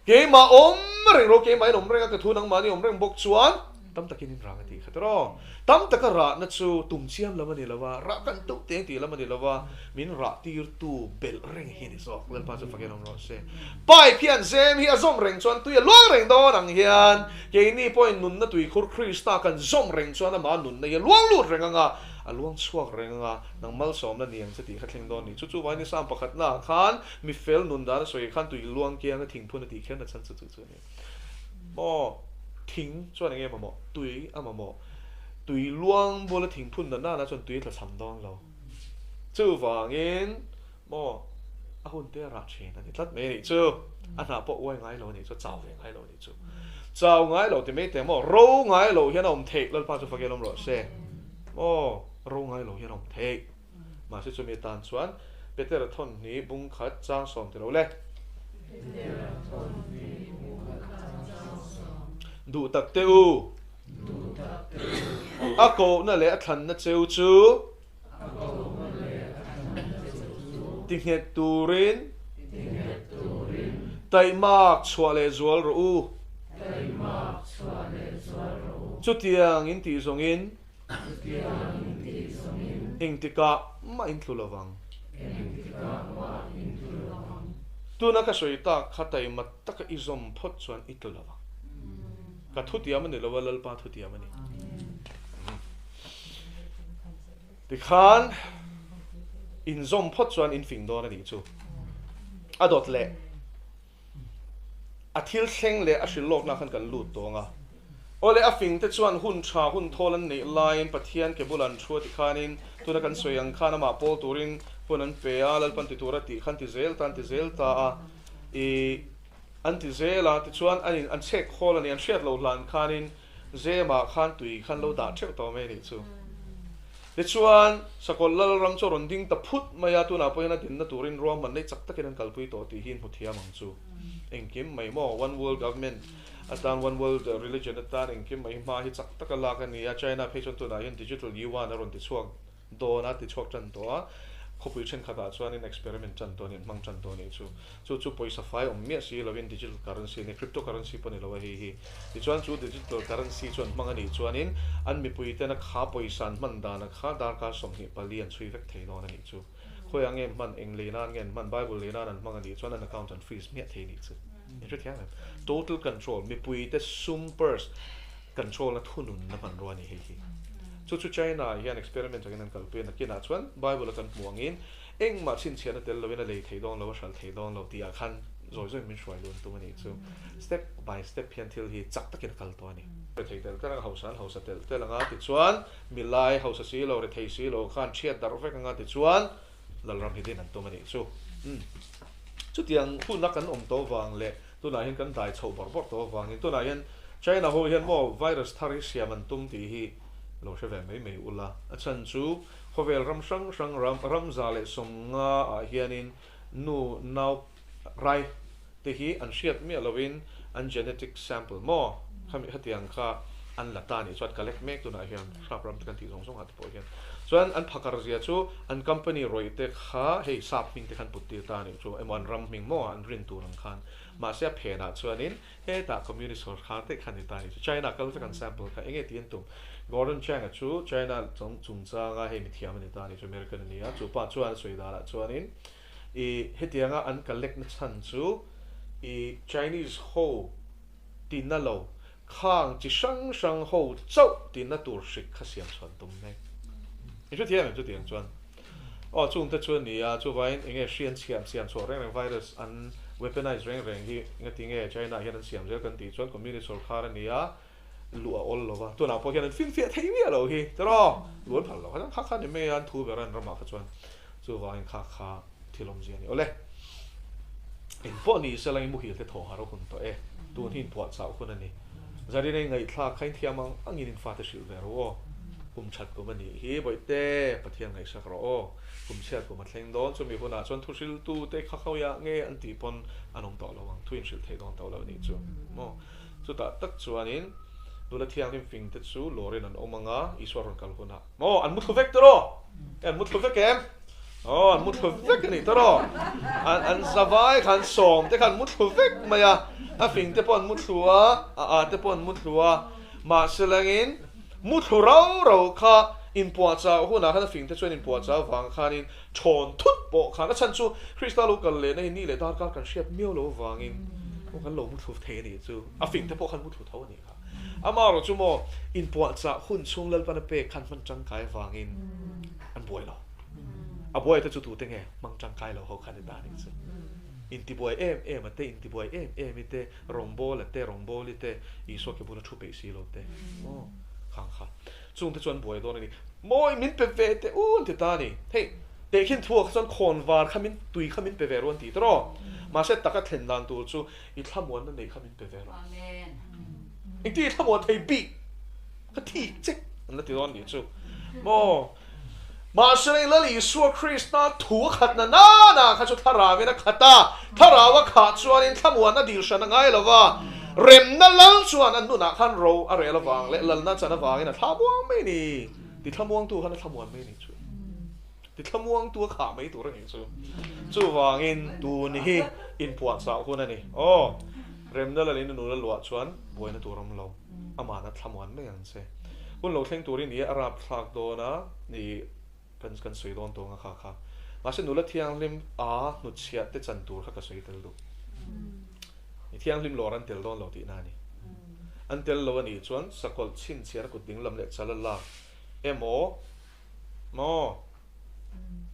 Keimah awm reng rawh, keimah in awm reng a, ka thu nangmahni awm reng bawk chuan tam takin in rang a tih kha tiraw. Tam taka rahna chu tum chiam lam a ni lo va, rah kan tuh teng tih lam a ni lo va, min rah tirtu belh reng hi a ni zawk. Lalpa chu fakin awm rawh se. Pipe hian zem hi a zawm reng chuan tui a luang reng dawn ang hian keini pawhin nunna tuikhur Krista kan zawm reng chuan amah nunna hi a luang lut reng ang a, a luang chhuak reng ang a. Nang malsawmna ni ang che tih kha thleng dawn ni. Chu chu vaini Psalm pakhatnaah khan mi fel nun dan a sawi khan tui luang kianga thingphun a tih kher na chhan chu chu chu a ni. Maw thing chuan eng nge mamawh? Tui a mamawh. Tui luang bula thingphun na nana chuan tui a tla cham dawn lo. Chuvangin maw a hun te a rah thin a ni tlat mai a nih chu. A hnah pawh uai ngai lo a nih chu, a chau ve ngai lo a nih chu. Chau ngai lo ti mai teh maw ro ngai lo hian a awm theih Lalpa chu fakin awm rawh se. Maw. Ro ngai lo hian a awm theih. Mahse chumi atan chuan Petera thawn hnih bung khat chang sawm ti lo le. Petera thawn hnih bung khat chang sawm. Duh tak te u. Duh tak te u. A kohna leh a thlanna cheu chu. A kohna leh a thlanna cheu chu. Ti nghet turin. Ti nghet turin. Taihmak chhuah leh zual rawh u. Taihmak chhuah leh zual rawh u. Chutiang in tih zawngin. Engtikah mah in tlu lovang. Tuna ka sawi tak kha taima taka i zawm phawt chuan i tlu lovang. Ka thutiam a ni lo a, Lalpa thutiam a ni. Tikhan in zawm phawt chuan in fing dawn a nih chu. A dawt leh. A thil thleng leh a hrilh lawkna khan kan lut tawng a. Awle a fing te chuan hun tha hun thawl an neih laiin Pathian ke bul an thu a ti khanin tuna kan sawi ang khan amah pawl turin hun an pe a, Lalpan ti tur a tih khan ti zel ta an ti zel ta a, i an ti zel a, tichuan an in an chhek khawl a ni, an hriat loh hlan khanin Zemah khan tui khan lo dah theuh tawh mai a nih chu. Tichuan, Sakawlh Lalram chu a rawn ding ta phut mai a, tunah pawh hian a dinna turin ruahman nei chak takin an kalpui tawh tih hi in hmu thiam ang chu. Engkim mai maw? One World Government atan, One World Religion atan engkim mai hma hi chak taka lak a ni a, China phei chuan tunah hian Digital Yuan a rawn ti chhuak dawn a, ti chhuak tan tawh a, khawpui thenkhatah chuanin experiment tan tawh a ni, an hmang tan tawh a nih chu. Chu chu pawisa fai awm miah si lovin digital currency a ni, crypto currency pawh a ni lo a hei hi. Tichuan chu digital currency chu an hmang a nih chuanin an mipuiten a kha pawisa an hman dan a kha darkar 24 an chhui vek thei dawn a nih chu. Khawiah nge an hman, eng lei nan nge an hman, Bible lei nan an hmang a nih chuan an account an freeze miah thei a nih chu. In hrethiam em? Total control, mipuite sum purse control na thununna hmanrua a ni hei hi. Chu chu China ah hian experiment angin an kalpui a, nakinah chuan Bible a kan hmuh angin engmah chhinchhiahna tel lovin a lei thei dawn lo, a hral thei dawn lo tih ah khan zawi zawiin min hruai lut an tum a nih chu. Step by step hian thil hi chak takin a kal tawh a ni. Rethei tel tel anga hausa an hausa tel tel anga tichuan milai hausa si lo, rethei si lo khan thiat darh vek anga tichuan Lalram hi din an tum a nih chu. Chutiang huna kan awm tawh vang leh Tunah hian kan dai chhoh bawrh bawrh tawh avangin tunah hian China ho hian maw virus thar hi siam an tum tih hi Lo hre ve mai mai ula. A chhan chu khawvel ram hrang hrang ram ram 150 ah hianin nu nau rai te hi an hriat miah loin an genetic sample maw khami khatiang kha an la ta nih chuan collect mek tunah hian hrap ram te kan tih zawng zawng ah te pawh hian chuan an phakar zia chu an company rawih te kha hei sap hming te khan put tir ta nih chu emaw an ram hming maw an rin tur ang khan mahse a phenah chuanin Hetah communist sawrkar te kha ni ta ni chu China kal vek an sample kha enge tih an tum? Gordon Chang-a chu China chungchanga hei mithiam a ni ta ni chu American a ni a, chu pa chuan a sawi danah chuanin i hetianga an collect na chhan chu i Chinese ho tina lo khang chi hrang hrang ho chauh tina tur hrik kha siam chhuan tum mek. I hrethiam em chutiang chuan? Aw chungte chu a ni a, chuvain enge hri an siam siam chhuah reng reng virus an weaponize reng reng hi engati nge China hian an siam zel kan tih chuan communist sawrkar a ni a, luh a awl lo va, tunah pawh hian an finfiah thei miah lo hi tiraw luh an phal lo kha kha kha ni mai a an thu ber a an ramah kha chuan chuvangin kha kha thil awmzia a ni awle. Engpawh ni sela i muhil te thaw har a hun tawh e, tun hi inpuah chauh hun a ni. Zarina i ngaihthlak kha inthiam ang angin in fate hrilh ve rawh aw. Kum that kum a nih hi Bawihte, Pathian ngaihsak rawh aw. Kum chhiat kum a thleng dawn, chumi hunah chuan thu hriltu te kha khawiah nge an tih pawn an awm tawh lo ang, thu inhrilh theih dawn tawh lo a nih chu maw. Chutah tak chuanin nula thianghlim fing te chu lawrin an awm ang a, Isua rawn kal hunah maw an muthlu vek tiraw? An muthlu vek em? Aw, an muthlu vek a nih tawh. An an zavai kha an sawm te kha an muthlu vek mai a, a fing te pawh an muthlu a, a a te pawh an muthlu a, mahse langin muthlu rau rau kha inpuahchah hunah khan a fing te chuan inpuahchah avang khanin thawn thut pawh khan a chhan chu Krista lo kal lehna hi ni leh darkar kan hriat miau lo avangin aw kan lo muthlu thei a nih chu, a fing te pawh khan muthlu tho a nih kha. Amaherawh chu maw inpuahchah hun chhung Lalpan a pek khan hman tangkai avangin an buai lo. A buai te chu tute nge hmang tangkai lo ho kha ni ta nih chu. Intibuai em em a te, intibuai em em i te, rawngbâwl a te, rawngbâwl i te, Isua ke bula thu peih si lo te. Aw, khang kha. Chung te chu an buai dawn a ni. Mawi min pe ve teh u an ti ta a ni. Hei, tehkhin thu ah kha chuan khawnvar kha min, tui kha min pe ve ru an ti tawh. Mahse taka thlen dan tur chu i thlamuanna neih kha min pe ve rawh. Engtin i thlamuan thei bik? Ka thik che an la ti dawn nih chu. Maw? Mahse Lal Isua Krista thu a khatna nana kha chu thlarauin a khat a, thlarau a khah chuanin thlamuanna dil hran a ngai lo va, remna lal chuan a nunah khan ro a rel avang leh lalna chan avangin a thlamuang mai ni. Ti thlamuangtu khan a thlamuan mai ni chu. Ti thlamuangtu a khah mai tur a nih chu. Chuvangin tun hi inpuahchah hun a ni. Aw, remna lalin a nula luah chuan buaina tur awm lo. Amahna thlamuan mai ang che. Hun lo thleng turin i a rap thlak dawn a, i kan kan sawi dawn tawng a kha kha. Mahse nula thianghlim a hnutchhiah te chan tur kha ka sawi tel duh. I thianghlim lawr an tel dawn lo tihna a ni. An tel lo a nih chuan sakawlh chhinchhiahna kut dinglam leh chal a lak emaw Maw?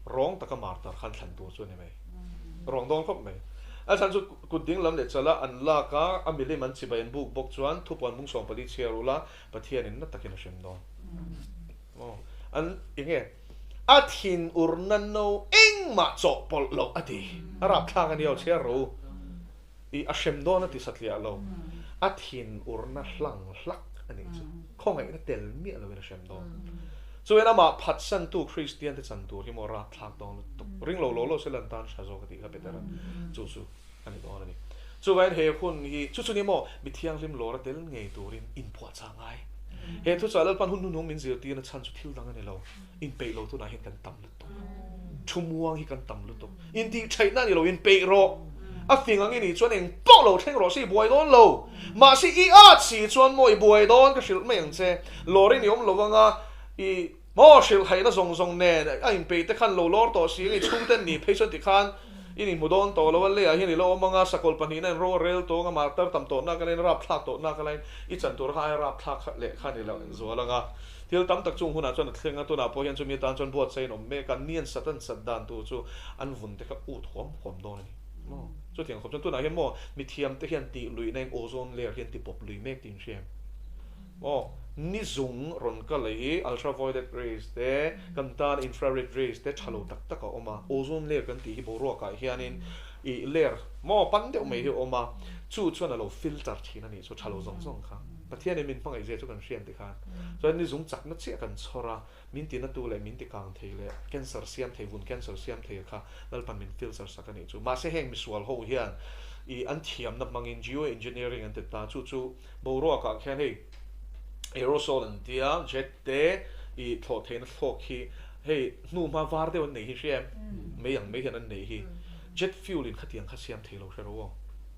Rawng taka martar khan thlan tur chu a ni mai. Rawng dawn khawp mai. A chhan chu kut ding lam leh chala an lak a, a milim an chibai an buk bawk chuan thupuan bung 14 chhiar ula Pathianin na takin a hrem dawn. Maw? An enge? A thin urna no engmah chawhpawlh loh a ti. A rapthlak a nia aw chhiar rawh u. I a hrem dawn a ti satliah lo. A thin urna hlang hlak a nih chu. Khawngaihna tel miah loin a hrem dawn. Chuan amah phatsantu Kristian te chan tur hi maw rapthlak dawn lutuk. Ring lo lo lo se lan tan tha zawk a tih kha Petera'n chu chu a ni dawn a ni. Chuvain he hun hi chu chu ni maw mi thianghlim lawr a tel ngei turin inphuahchah ngai. He thuchah Lalpan hun hnuhnung min zirtirna chhan chu thil dang a ni lo. Inpeih lo tunah hian kan tam lutuk. Thu muang hi kan tam lutuk. Intihtheihna a ni lo, inpeih rawh. A fing ang i nih chuan eng pawh lo thleng rawh se i buai dawn lo. Mahse i at si chuan maw i buai dawn ka hrilh mai ang che. Lawrin i awm lo anga i maw hrilh haihna zawng zawng nen a inpeih te khan lo lawr tawh si ang i chhungten ni phei chuan tikhan i ni hmu dawn tawh lo a leiah hian i lo awm anga sakawlh pahnihna in ro a rel tawng a martar tam tawh nak alaiin rapthlak tawh nak alaiin i chan tur kha ai rapthlak leh kha ni lo zual anga. Thil tam tak chung hunah chuan a thleng a, tunah pawh hian chumi atan chuan buatsaih an awm mek a, ni an sat an sat dan tur chu an vun te kha ut huam huam dawn a ni maw? Chutiang khawp chuan tunah hian maw mithiam te hian tih luihna in ozone layer hi an ti pawp lui mek tih in hria em? Maw ni zung rawn kal leh hi ultraviolet rays te kan tan infrared rays te tha lo tak tak a awm a, ozone layer kan tih hi boruakah hianin ih layer maw pan deuh mai hi a awm a, chu chuan a lo filter thin a nih chu tha lo zawng zawng kha. Pathianin min hmangaih zia chu kan hriat ti khan. Chuan ni zung chakna chiah kan chhawr a, min tina tu leh min ti kang thei leh cancer siam thei, vun cancer siam thei kha Lalpan min filter sak a nih chu. Mahse heng misual ho hian i an thiamna hmangin geo-engineering an ti ta, chu chu boruakah khian hei aerosol an tia, jet te i thlawh theihna thlawk hi hei hnuhma var deuh an nei hi hria em? Mei ang mai hian an nei hi. Jet fuel in khatiang kha siam thei lo hre ro aw.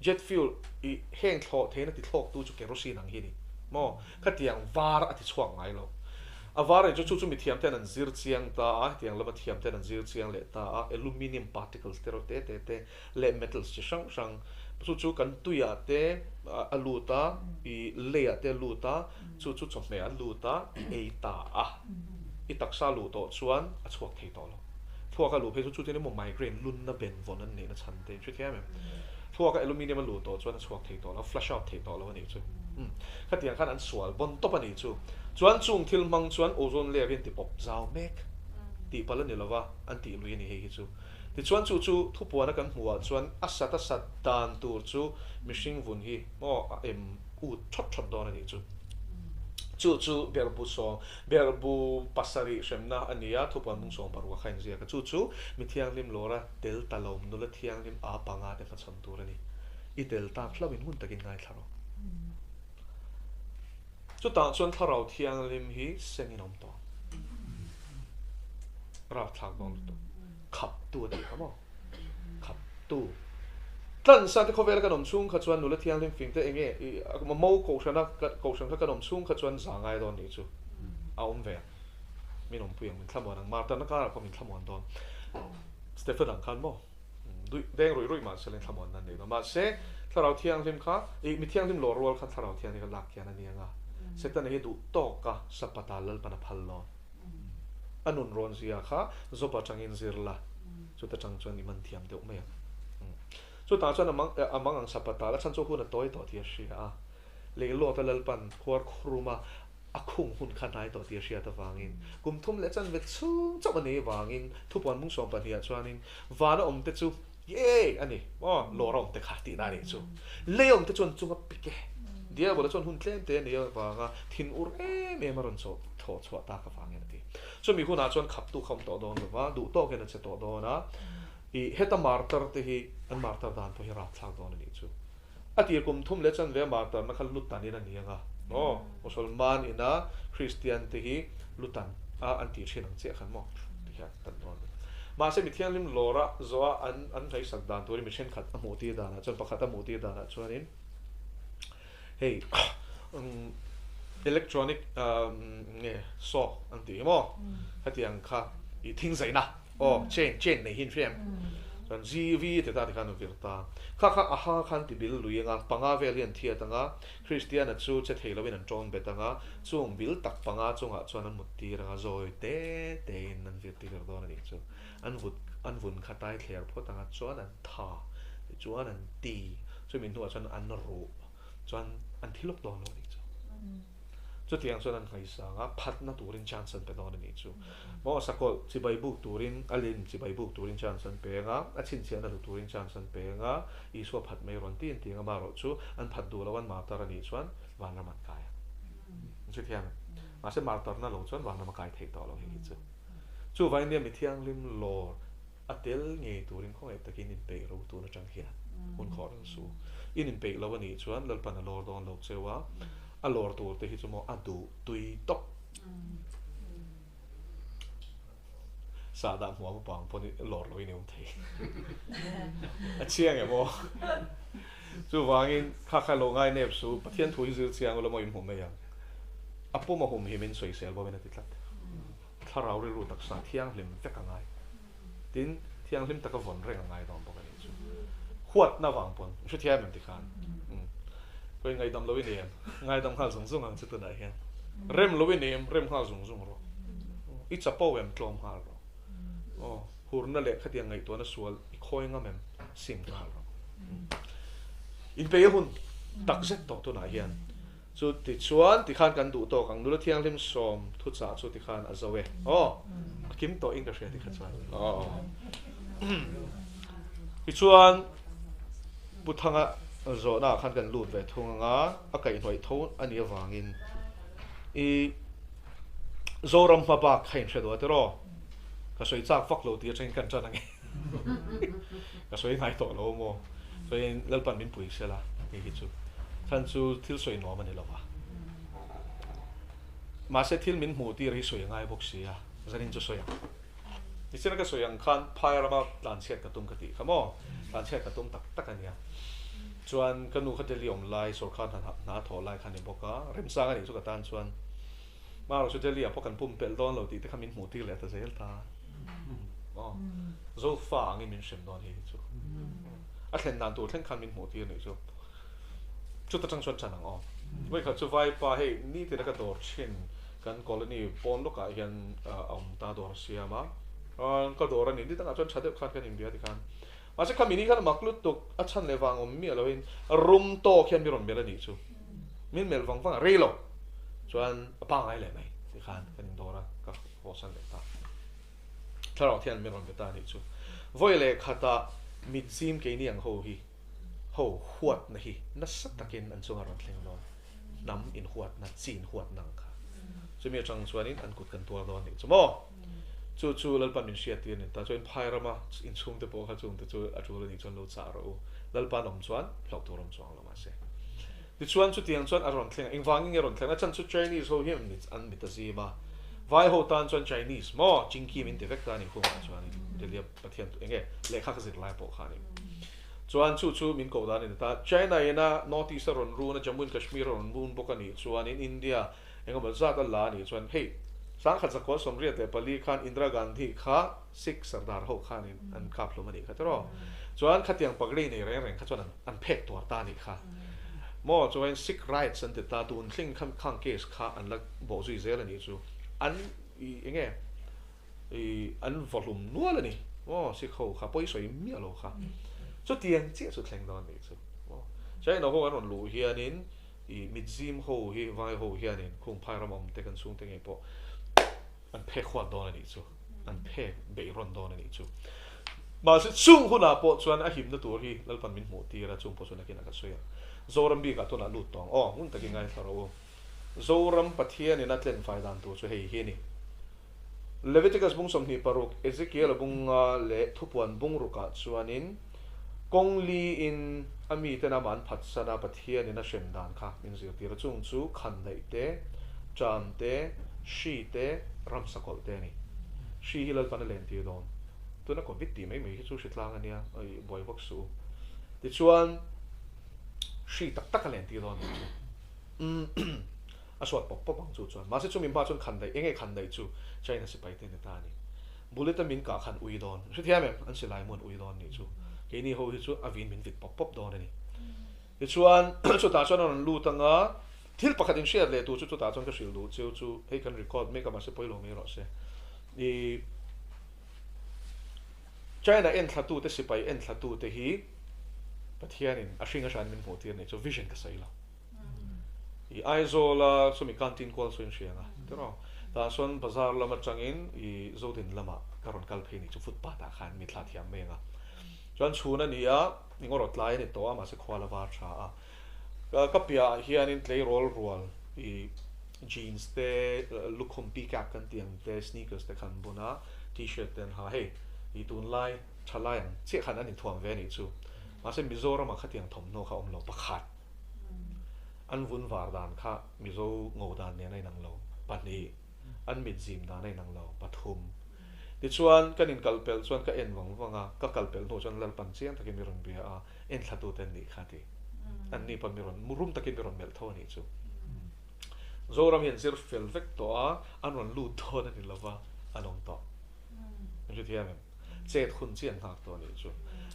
Jet fuel i heng thlawh theihna ti thlawktu chu kerosene ang hi a ni maw? Khatiang var a ti chhuak ngai lo. A var ei chu chu chu mithiam ten an zir chiang ta a, hetiang lama thiam ten an zir chiang leh ta a, aluminium particles te rawh te te te leh metals chi hrang hrang chu chu kan tuiah te a lut a, i leiah te a lut a, chu chu chawhmeh a lut a, i ei ta a. I taksa luh tawh chuan a chhuak thei tawh lo. Thluaka luh phei chu chutin emaw migraine lunna ben vawn an neihna chhan te in hre thiam em? Thluaka aluminium a luh tawh chuan a chhuak thei tawh lo, flush out thei tawh lo a nih chu. Umm. Khatiang khan an sual bon tawp a nih chu. Chuan chung thil hmang chuan ozone layer hi an ti pawp zau mek tih palh a ni lova, an tih lui a ni hei hi chu. Tichuan chu chu thupuana kan hmuhah chuan a sat a sat dan tur chu mihring vun hi maw a em ut thawt thawt dawn a nih chu. Chu chu berhbu sawm, berhbu pasarih hremna a ni a, thupuan mung sawm paruk a kha inziak a. Chu chu mi thianghlim lawra tel ta lo nula thianghlim a panga te hmachhawn tur a ni. I tel tak hlauhin ngun takin ngaithla rawh. Chutah chuan Thlarau Thianghlim hi sengin a awm tawh ang. Rapthlak dawn lutuk. Khaptu a tih kha maw? Khaptu. Tlansa te khawvela kan awm chhung kha chuan nula thianghlim fing te enge i mo kohhrana kohhran kha kan awm chhung kha chuan za ngai dawn nih chu a awm ve ang. Min awmpui ang, min thlamuan ang. Martarna karah pawh min thlamuan dawn. Stephen ang khan maw? Duih deng ruih ruih mahse leng thlamuan nan nei lo. Mahse, Thlarau Thianghlim kha, ih, mi thianghlim lawr rual khan Thlarau Thianghlim kha lak hian a ni ang a. Setana hi duh tawka Sapata Lalpan a phal lo. A nun rawn zia kha Job atangin zir la, chuta tang chuan i man thiam deuh mai ang. Chutah chuan a mang, a mang ang Sapata la chhan chu hun a tawi tawh tih a hria a. Leilawta Lalpan khuar khuruma A khung hun kha hnai tawh tih a hriat avangin kum thum leh chanve chhung chauh a nei avangin thupuan mung sawm pahniha chuanin vana awmte chu Yay! a ni maw? Lawra awmte kha tihna a nih chu. Lei awmte chuan chunga pik e. Diabola chuan hun tlem te a nei avanga thin ur em em a rawn chawh thlawh chhuah tak avangin a ti. Chumi hunah chuan khaptu kha awm tawh dawn lova, duh tawkin a che tawh dawn a. Ih, heta martar te hi an martar dan pawh hi rapthlak dawn a nih chu. A tir kum thum leh chanve a martarna kha lutan in a ni ang a, maw? Musalman ina Kristian te hi lutan a an tih thin ang chiah khan maw? Ti hian tan dawn a ni. Mahse mi thianghlim lawra zawha an an ngaihsak dan turin mi thenkhat a hmuh tir danah chuan pakhat a hmuh tir danah chuanin hei electronic nge saw an tih hi maw? Hetiang kha i thingzaina. Aw, chain, chain nei hi in hria em? Chuan GV ti ta tikhan a vir ta. Kha kha a ha khan ti bil lui anga, panga vel hi an thiat anga, Kristiana chu che thei loin an tawn bet anga, chung bil tak panga chungah chuan an mut tir anga, zawi te tein an vir ti vir dawn a nih chu. An vut, an vun kha tai thler phawt anga, chuan an tha, tichuan an ti, chumi hnuah chuan an ruh, chuan an thi lawk dawn lo a nih chu. Chutiang chuan an ngaisang a, phatna turin chance an pe dawn a nih chu. Maw sakawlh chibai buk turin, a lim chibai buk turin chance an pe ang a, a chhinchhiahna hlu turin chance an pe ang a, Isua phat mai rawn ti an ti ang a, amaherawh chu an phat duh lo an martar a nih chuan vanram an kai ang. Chutiang mahse martarna lo chuan vanram a kai thei tawh lo hei hi chu. Chuvangin nia mi thianghlim lawr A tel ngei turin khawngaih takin inpeih ro tun atang hian hun khawh reng su. In inpeih lo a nih chuan Lalpan a lawr dawn lo cheu a, a lawr tur te hi chu maw a duh tui tawp. Sahdah hmuam upang pawn i lawr lo in i awm thei. A chiang em aw? Chuvangin kha kha lo ngai nep su, Pathian thu hi zir chiang ula maw in hmu mai ang. A pum a hum hi min sawisel bawk in a ti tlat. Thlarau rilru taksa thianghlim vek a ngai. Tin, thianghlim taka vawn reng a ngai dawn bawk a nih chu. Huatna vang pawn, i hrethiam em tikhan? Umm. Khawi ngaidam lo i ni em? Ngaidam nghal zung zung ang chu tunah hian. Rem lo i ni em? Rem nghal zung zung rawh. I chapo em? Tlawm nghal rawh. Aw, hurna leh khatiang ngaihtuahna sual i khawi ngam em? Sim nghal rawh. Umm. Inpeih a hun takzet tawh tunah hian. Chu tichuan tikhan kan duh tawk ang, nula thianghlim sawm thuchah chu tikhan a zo e. Aw, a kim tawh in ka hria tikha chuan. Aw. Tichuan Pu Thanga. Zawhna ah khan kan lut ve thung anga a kaihhnawih tho a nih avangin i Zoram hma bak kha inhre duh a tiraw? Ka sawi chak vak lo tih atangin kan tan ange. Ka sawi ngai tawh lo maw? Chuanin Lalpan min pui sela tih hi chu chhan chu thil sawi nuam a ni lova. Mahse thil min hmuh tir hi sawi a ngai bawk si a, zanin chu sawi ang. Nichina ka sawi ang khan phai rama tlanchhiat ka tum ka tih kha maw? Tlanchhiat ka tum tak tak a nia. Chuan ka nu kha Delhi awm lai, sawrkar hna hna a thawh lai kha a ni bawk a, remchang a nih chu ka tan chuan Marawh chu Delhi ah pawh kan pumpelh dawn lo tih te kha min hmuh tir leh ta zel ta. Aw, Zofa angin min hrem dawn hei hi chu. A thlen dan tur thleng khan min hmuh tir nih chu. Chuta tang chuan ṭan ang aw. Vawikhat chu Vaipa hei nitin a ka dawr thin kan colony pawn lawkah hian a awm ta dawr a siam a. Ka dawr a nih ni dangah chuan ṭha deuh khan kan inbia tikhan. Mahse khami ni khan a mak lutuk a chhan leh vang awm miah loin rum tawk hian mi rawn melh a nih chu. Min melh vang vang a rei lo chuan a pangngai leh mai tikhan kan indawr a ka hawsan leh ta. Thlarau thian min rawn be ta a nih chu. Vawi leh khatah mitzim keini ang ho hi ho huatna hi nasa takin an chunga rawn thleng dawn, hnam inhuatna, chi inhuatna ang kha. Chumi atang chuanin an kut kan tuar dawn nih chu maw? Chu chu Lalpa min hriattir a ni ta. Chuan phai rama inchhungte pawh kha chungte chu a tul a nih chuan lo chah rawh u. Lalpa an awm chuan hlauh tur awm chuang lo mahse. Tichuan chutiang chuan a rawn thleng a, engvangin nge a rawn thleng? A chhan chu Chinese ho hian an mit a zim a, Vai ho tan chuan Chinese maw? Chingki min ti vek ta a nih khumah chuanin Delhi-a Pathian enge lehkha ka zir lai pawh khanin. Chuan chu chu min koh dan a ni ta. China ina North East a rawn run a, Jammu and Kashmir a rawn run bawk a nih chuanin India engemaw zat a la a nih chuan hei 1984 khan Indira Gandhi kha Sikh Sardar ho khanin an kap hlum a nih kha tiraw. Chuan khatiang pagri nei reng reng kha chuan an phek tuar ta a nih kha. Maw chuan Sikh rights an ti ta, tun thleng khan khang case kha an la bawh zui zel a nih chu. An i enge I an vawhlum nual a ni maw Sikh ho kha pawi sawi miah lo kha chutiang chiah chu thleng dawn nih chu maw China ho an rawn luh hianin i mitzim ho hi vai ho hianin khung phai ram awm te kan chhungte ngei pawh an phek huat dawn a nih chu an phek beih rawn dawn a nih chu mahse chung hunah pawh chuan a himna tur hi Lalpan min hmuh tir a chung pawh chu nakinah ka sawi ang Zoram bikah tunah lut tawng aw ngun takin ngaithla rawh u Zoram Pathianin a tlenfai dan tur chu hei hi a ni. Leviticus bung 26, Ezekiel-a bunga leh thupuan bung rukah chuanin kawng liin a miten amah an phatsan a, Pathianin a hrem dan kha min zirtir a, chung chu khandaih te, ṭam te, hri te, ramsa kawlh te a ni. Hri hi Lalpan a lentir dawn. Tuna Covid tih mai mai hi chu hri tlang a nia, buai vak suh u. Tichuan, hri tak tak a lentir dawn nih chu. A suat pawp pawp ang chu chuan. Mahse chumi hma chuan khandaih, enge khandaih chu China sipai te ni ta a ni. Bullet a min kah khan ui dawn. Hrethiam em? An silai mu an ui dawn nih chu. Keini ho hi chu a vin min vit pawp pawp dawn a ni. Tichuan chutah chuan a rawn lut ang a, thil pakhat in hriat leh tur chu chutah chuan ka hrilh duh cheu chu hei kan record mek a mahse pawilo mai rawh se. I China enthlatute sipai enthlatute hi Pathianin a hring a hran min hmuh tir nih chu vision ka sawi lo. I Aizawl a chumi canteen kual chu in hria ang a tiraw? Tah chuan bazar lam atangin i Zodin lamah ka rawn kal phei ni chu footpath ah khan mi thla thiam mai ang a. Chuan chhun a ni a, eng erawh tlai a ni tawh a mahse khua la var tha a. Ka piah ah hianin tleirawl rual i jeans te, lukhum peacock kan tih ang te, sneakers te khan bun a, t-shirt te an ha hei i tunlai thalai ang chiah khan an inthuam ve a nih chu. Mahse Mizoram ah khatiang thawmhnaw kha a awm lo pakhat. An vun var dan kha Mizo ngo dan nen a inang lo, pahnih, an mit zim dan a inang lo, pathum. Tichuan, kan inkalpelh chuan ka en vang vang a, ka kalpelh hnu chuan Lalpan chiang takin mi rawn bia a, enthlatu te an nih kha ti. An ni pawn mi rawn, rum takin mi rawn melh tho a nih chu. Zoram hi an zir fel vek tawh a, an rawn lut dawn a ni lova, an awm tawh. Min hrethiam em? Chet hun chiah an nghak tawh a nih chu.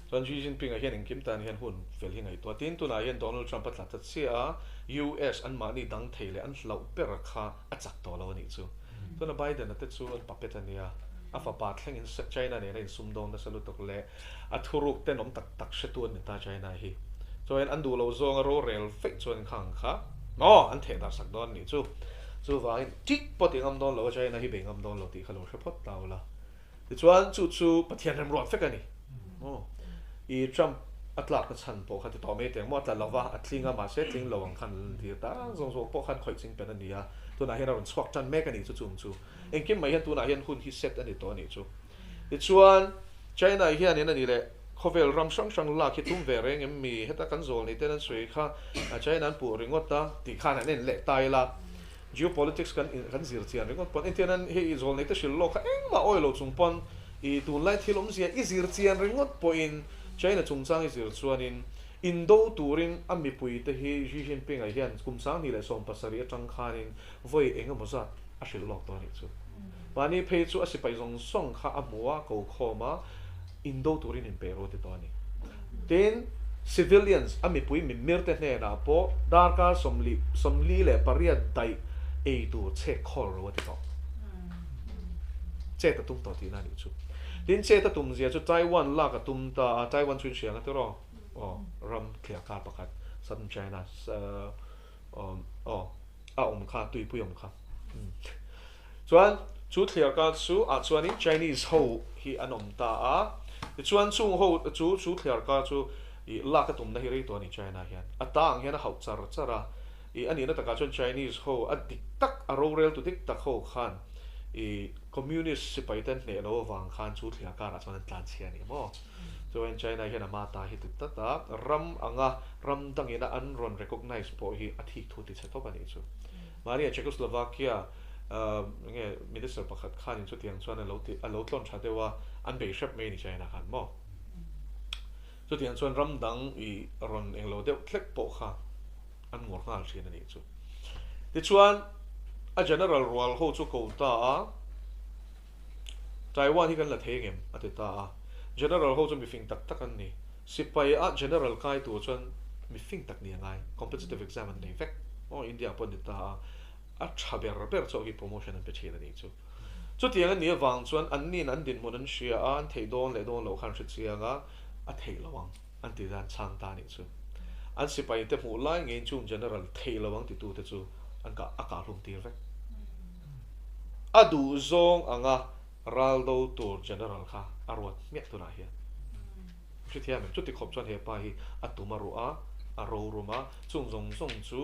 Chuan Xi Jinping-a hian engkim tan hian hun fel hi ngaihtuah. Tin, tunah hian Donald Trump a tla ta chiah a, US anmahni dang thei leh an hlauh ber kha a chak tawh lo a nih chu. Tuna Biden-a te chu an puppet a nia, a fapa thlengin China nena insum dawn nasa lutuk leh a thuruk tenawm tak tak hretu an ni ta China hi. Chuan an duh lo zawnga rorel feih chuan khang kha maw an theh darh sak dawn a nih chu. Chuvangin tik pawh ti ngam dawn lo a China hi bei ngam dawn lo tih kha lo hre phawt ta ula. Tichuan chu chu Pathian remruat vek a ni. Aw. I Trump. A tlakna chhan pawh kha ti tawh mai teng maw? A tla lo va, a tling a, mahse tling lo ang khan an lan tir ta zawng zawng pawh khan khawih ching pen a ni a, tunah hian a rawn chhuak tan mek a nih chu chung chu. Engkim mai hian tunah hian hun hi set a ni tawh a nih chu. Tichuan, China hianin a ni leh khawvel ram hrang hrang lak hi tum ve reng em mi? Heta kan zawl nei ten an sawi kha China an puh ringawt a tih khan an en leh ta ila. Geopolitics kan kan zir chian ringawt pawn engtiang an hei i zawl nei te hrilh lawk kha engmah awi lo chung pawn i tunlai thil awmzia i zir chian ringawt pawhin China chungchang i zir chuanin indo turin a mipui te hi Xi Jinping ah hian kum 2017 atang khanin vawi eng emaw zat a hrilh lawk tawh a nih chu. Mahni phei chu a sipai zawng zawng kha a hmu a, ko khawm a, indo turin inpeih ru a ti tawh a ni. Tin, civilians, a mipui mimir te hnenah pawh darkar 48 daih ei tur chhek khawl ro a ti tawh. Chet a tum tawh tihna a nih chu. Tin, chet a tum zia chu Taiwan lak a tum ta a, Taiwan chu inhriang a ti rawh, aw, ram thliarkar pakhat, Southern China, aw, a awm kha, tuipui awm kha. Chuan chu thliarkar chu ah chuanin Chinese ho hi an awm ta a, tichuan chung ho chu chu thliarkar chu ih lak a tumna hi rei tawh a ni China hian. A ta ang hian a hauh char char a, ih a nihna takah chuan Chinese ho a dik tak a roreltu dik tak ho khan ih Communist sipai te an hneh lo avang khan chu thliarkar ah chuan an tlanchhia a ni maw. Chuan China hian a ma ta hi ti tlat a, ram anga ram dangina an rawn recognise pawh hi a thik thu ti chhe tawp a nih chu. Mahni a Czechoslovakia nge minister pakhat khanin chutiang chuan a lo ti a lo tlawn tha deuh a, an bei hrep mai a ni China khan maw. Chutiang chuan ram dang i rawn englo deuh hlek pawh kha an ngawr nghal thin a nih chu. Tichuan a general rual ho chu ko ta a, Taiwan hi kan la thei ngem? a ti ta a. General ho chu mifing tak tak an ni. Sipai ah General kai tur chuan mifing tak ni a ngai. Competitive exam an nei vek. Aw India ah pawh an ni ta a. A tha ber ber chauh hi promotion an pe thin a nih chu. Chutiang an nih avang chuan anniin an dinhmun an hria a, an theih dawn leh dawn loh kha an hre chiang a, a theih lo ang an ti dan chhang ta a nih chu. An sipai te hmuh lai ngeiin chung General theih lo ang titute chu an kah a kah hlum tir vek. A duh zawng anga ral do tur General kha a ruat hmiah tunah hian. Hrethiam em? Chuti khawp chuan he pa hi a tum a ruah a, a rorum a, chung zawng zawng chu.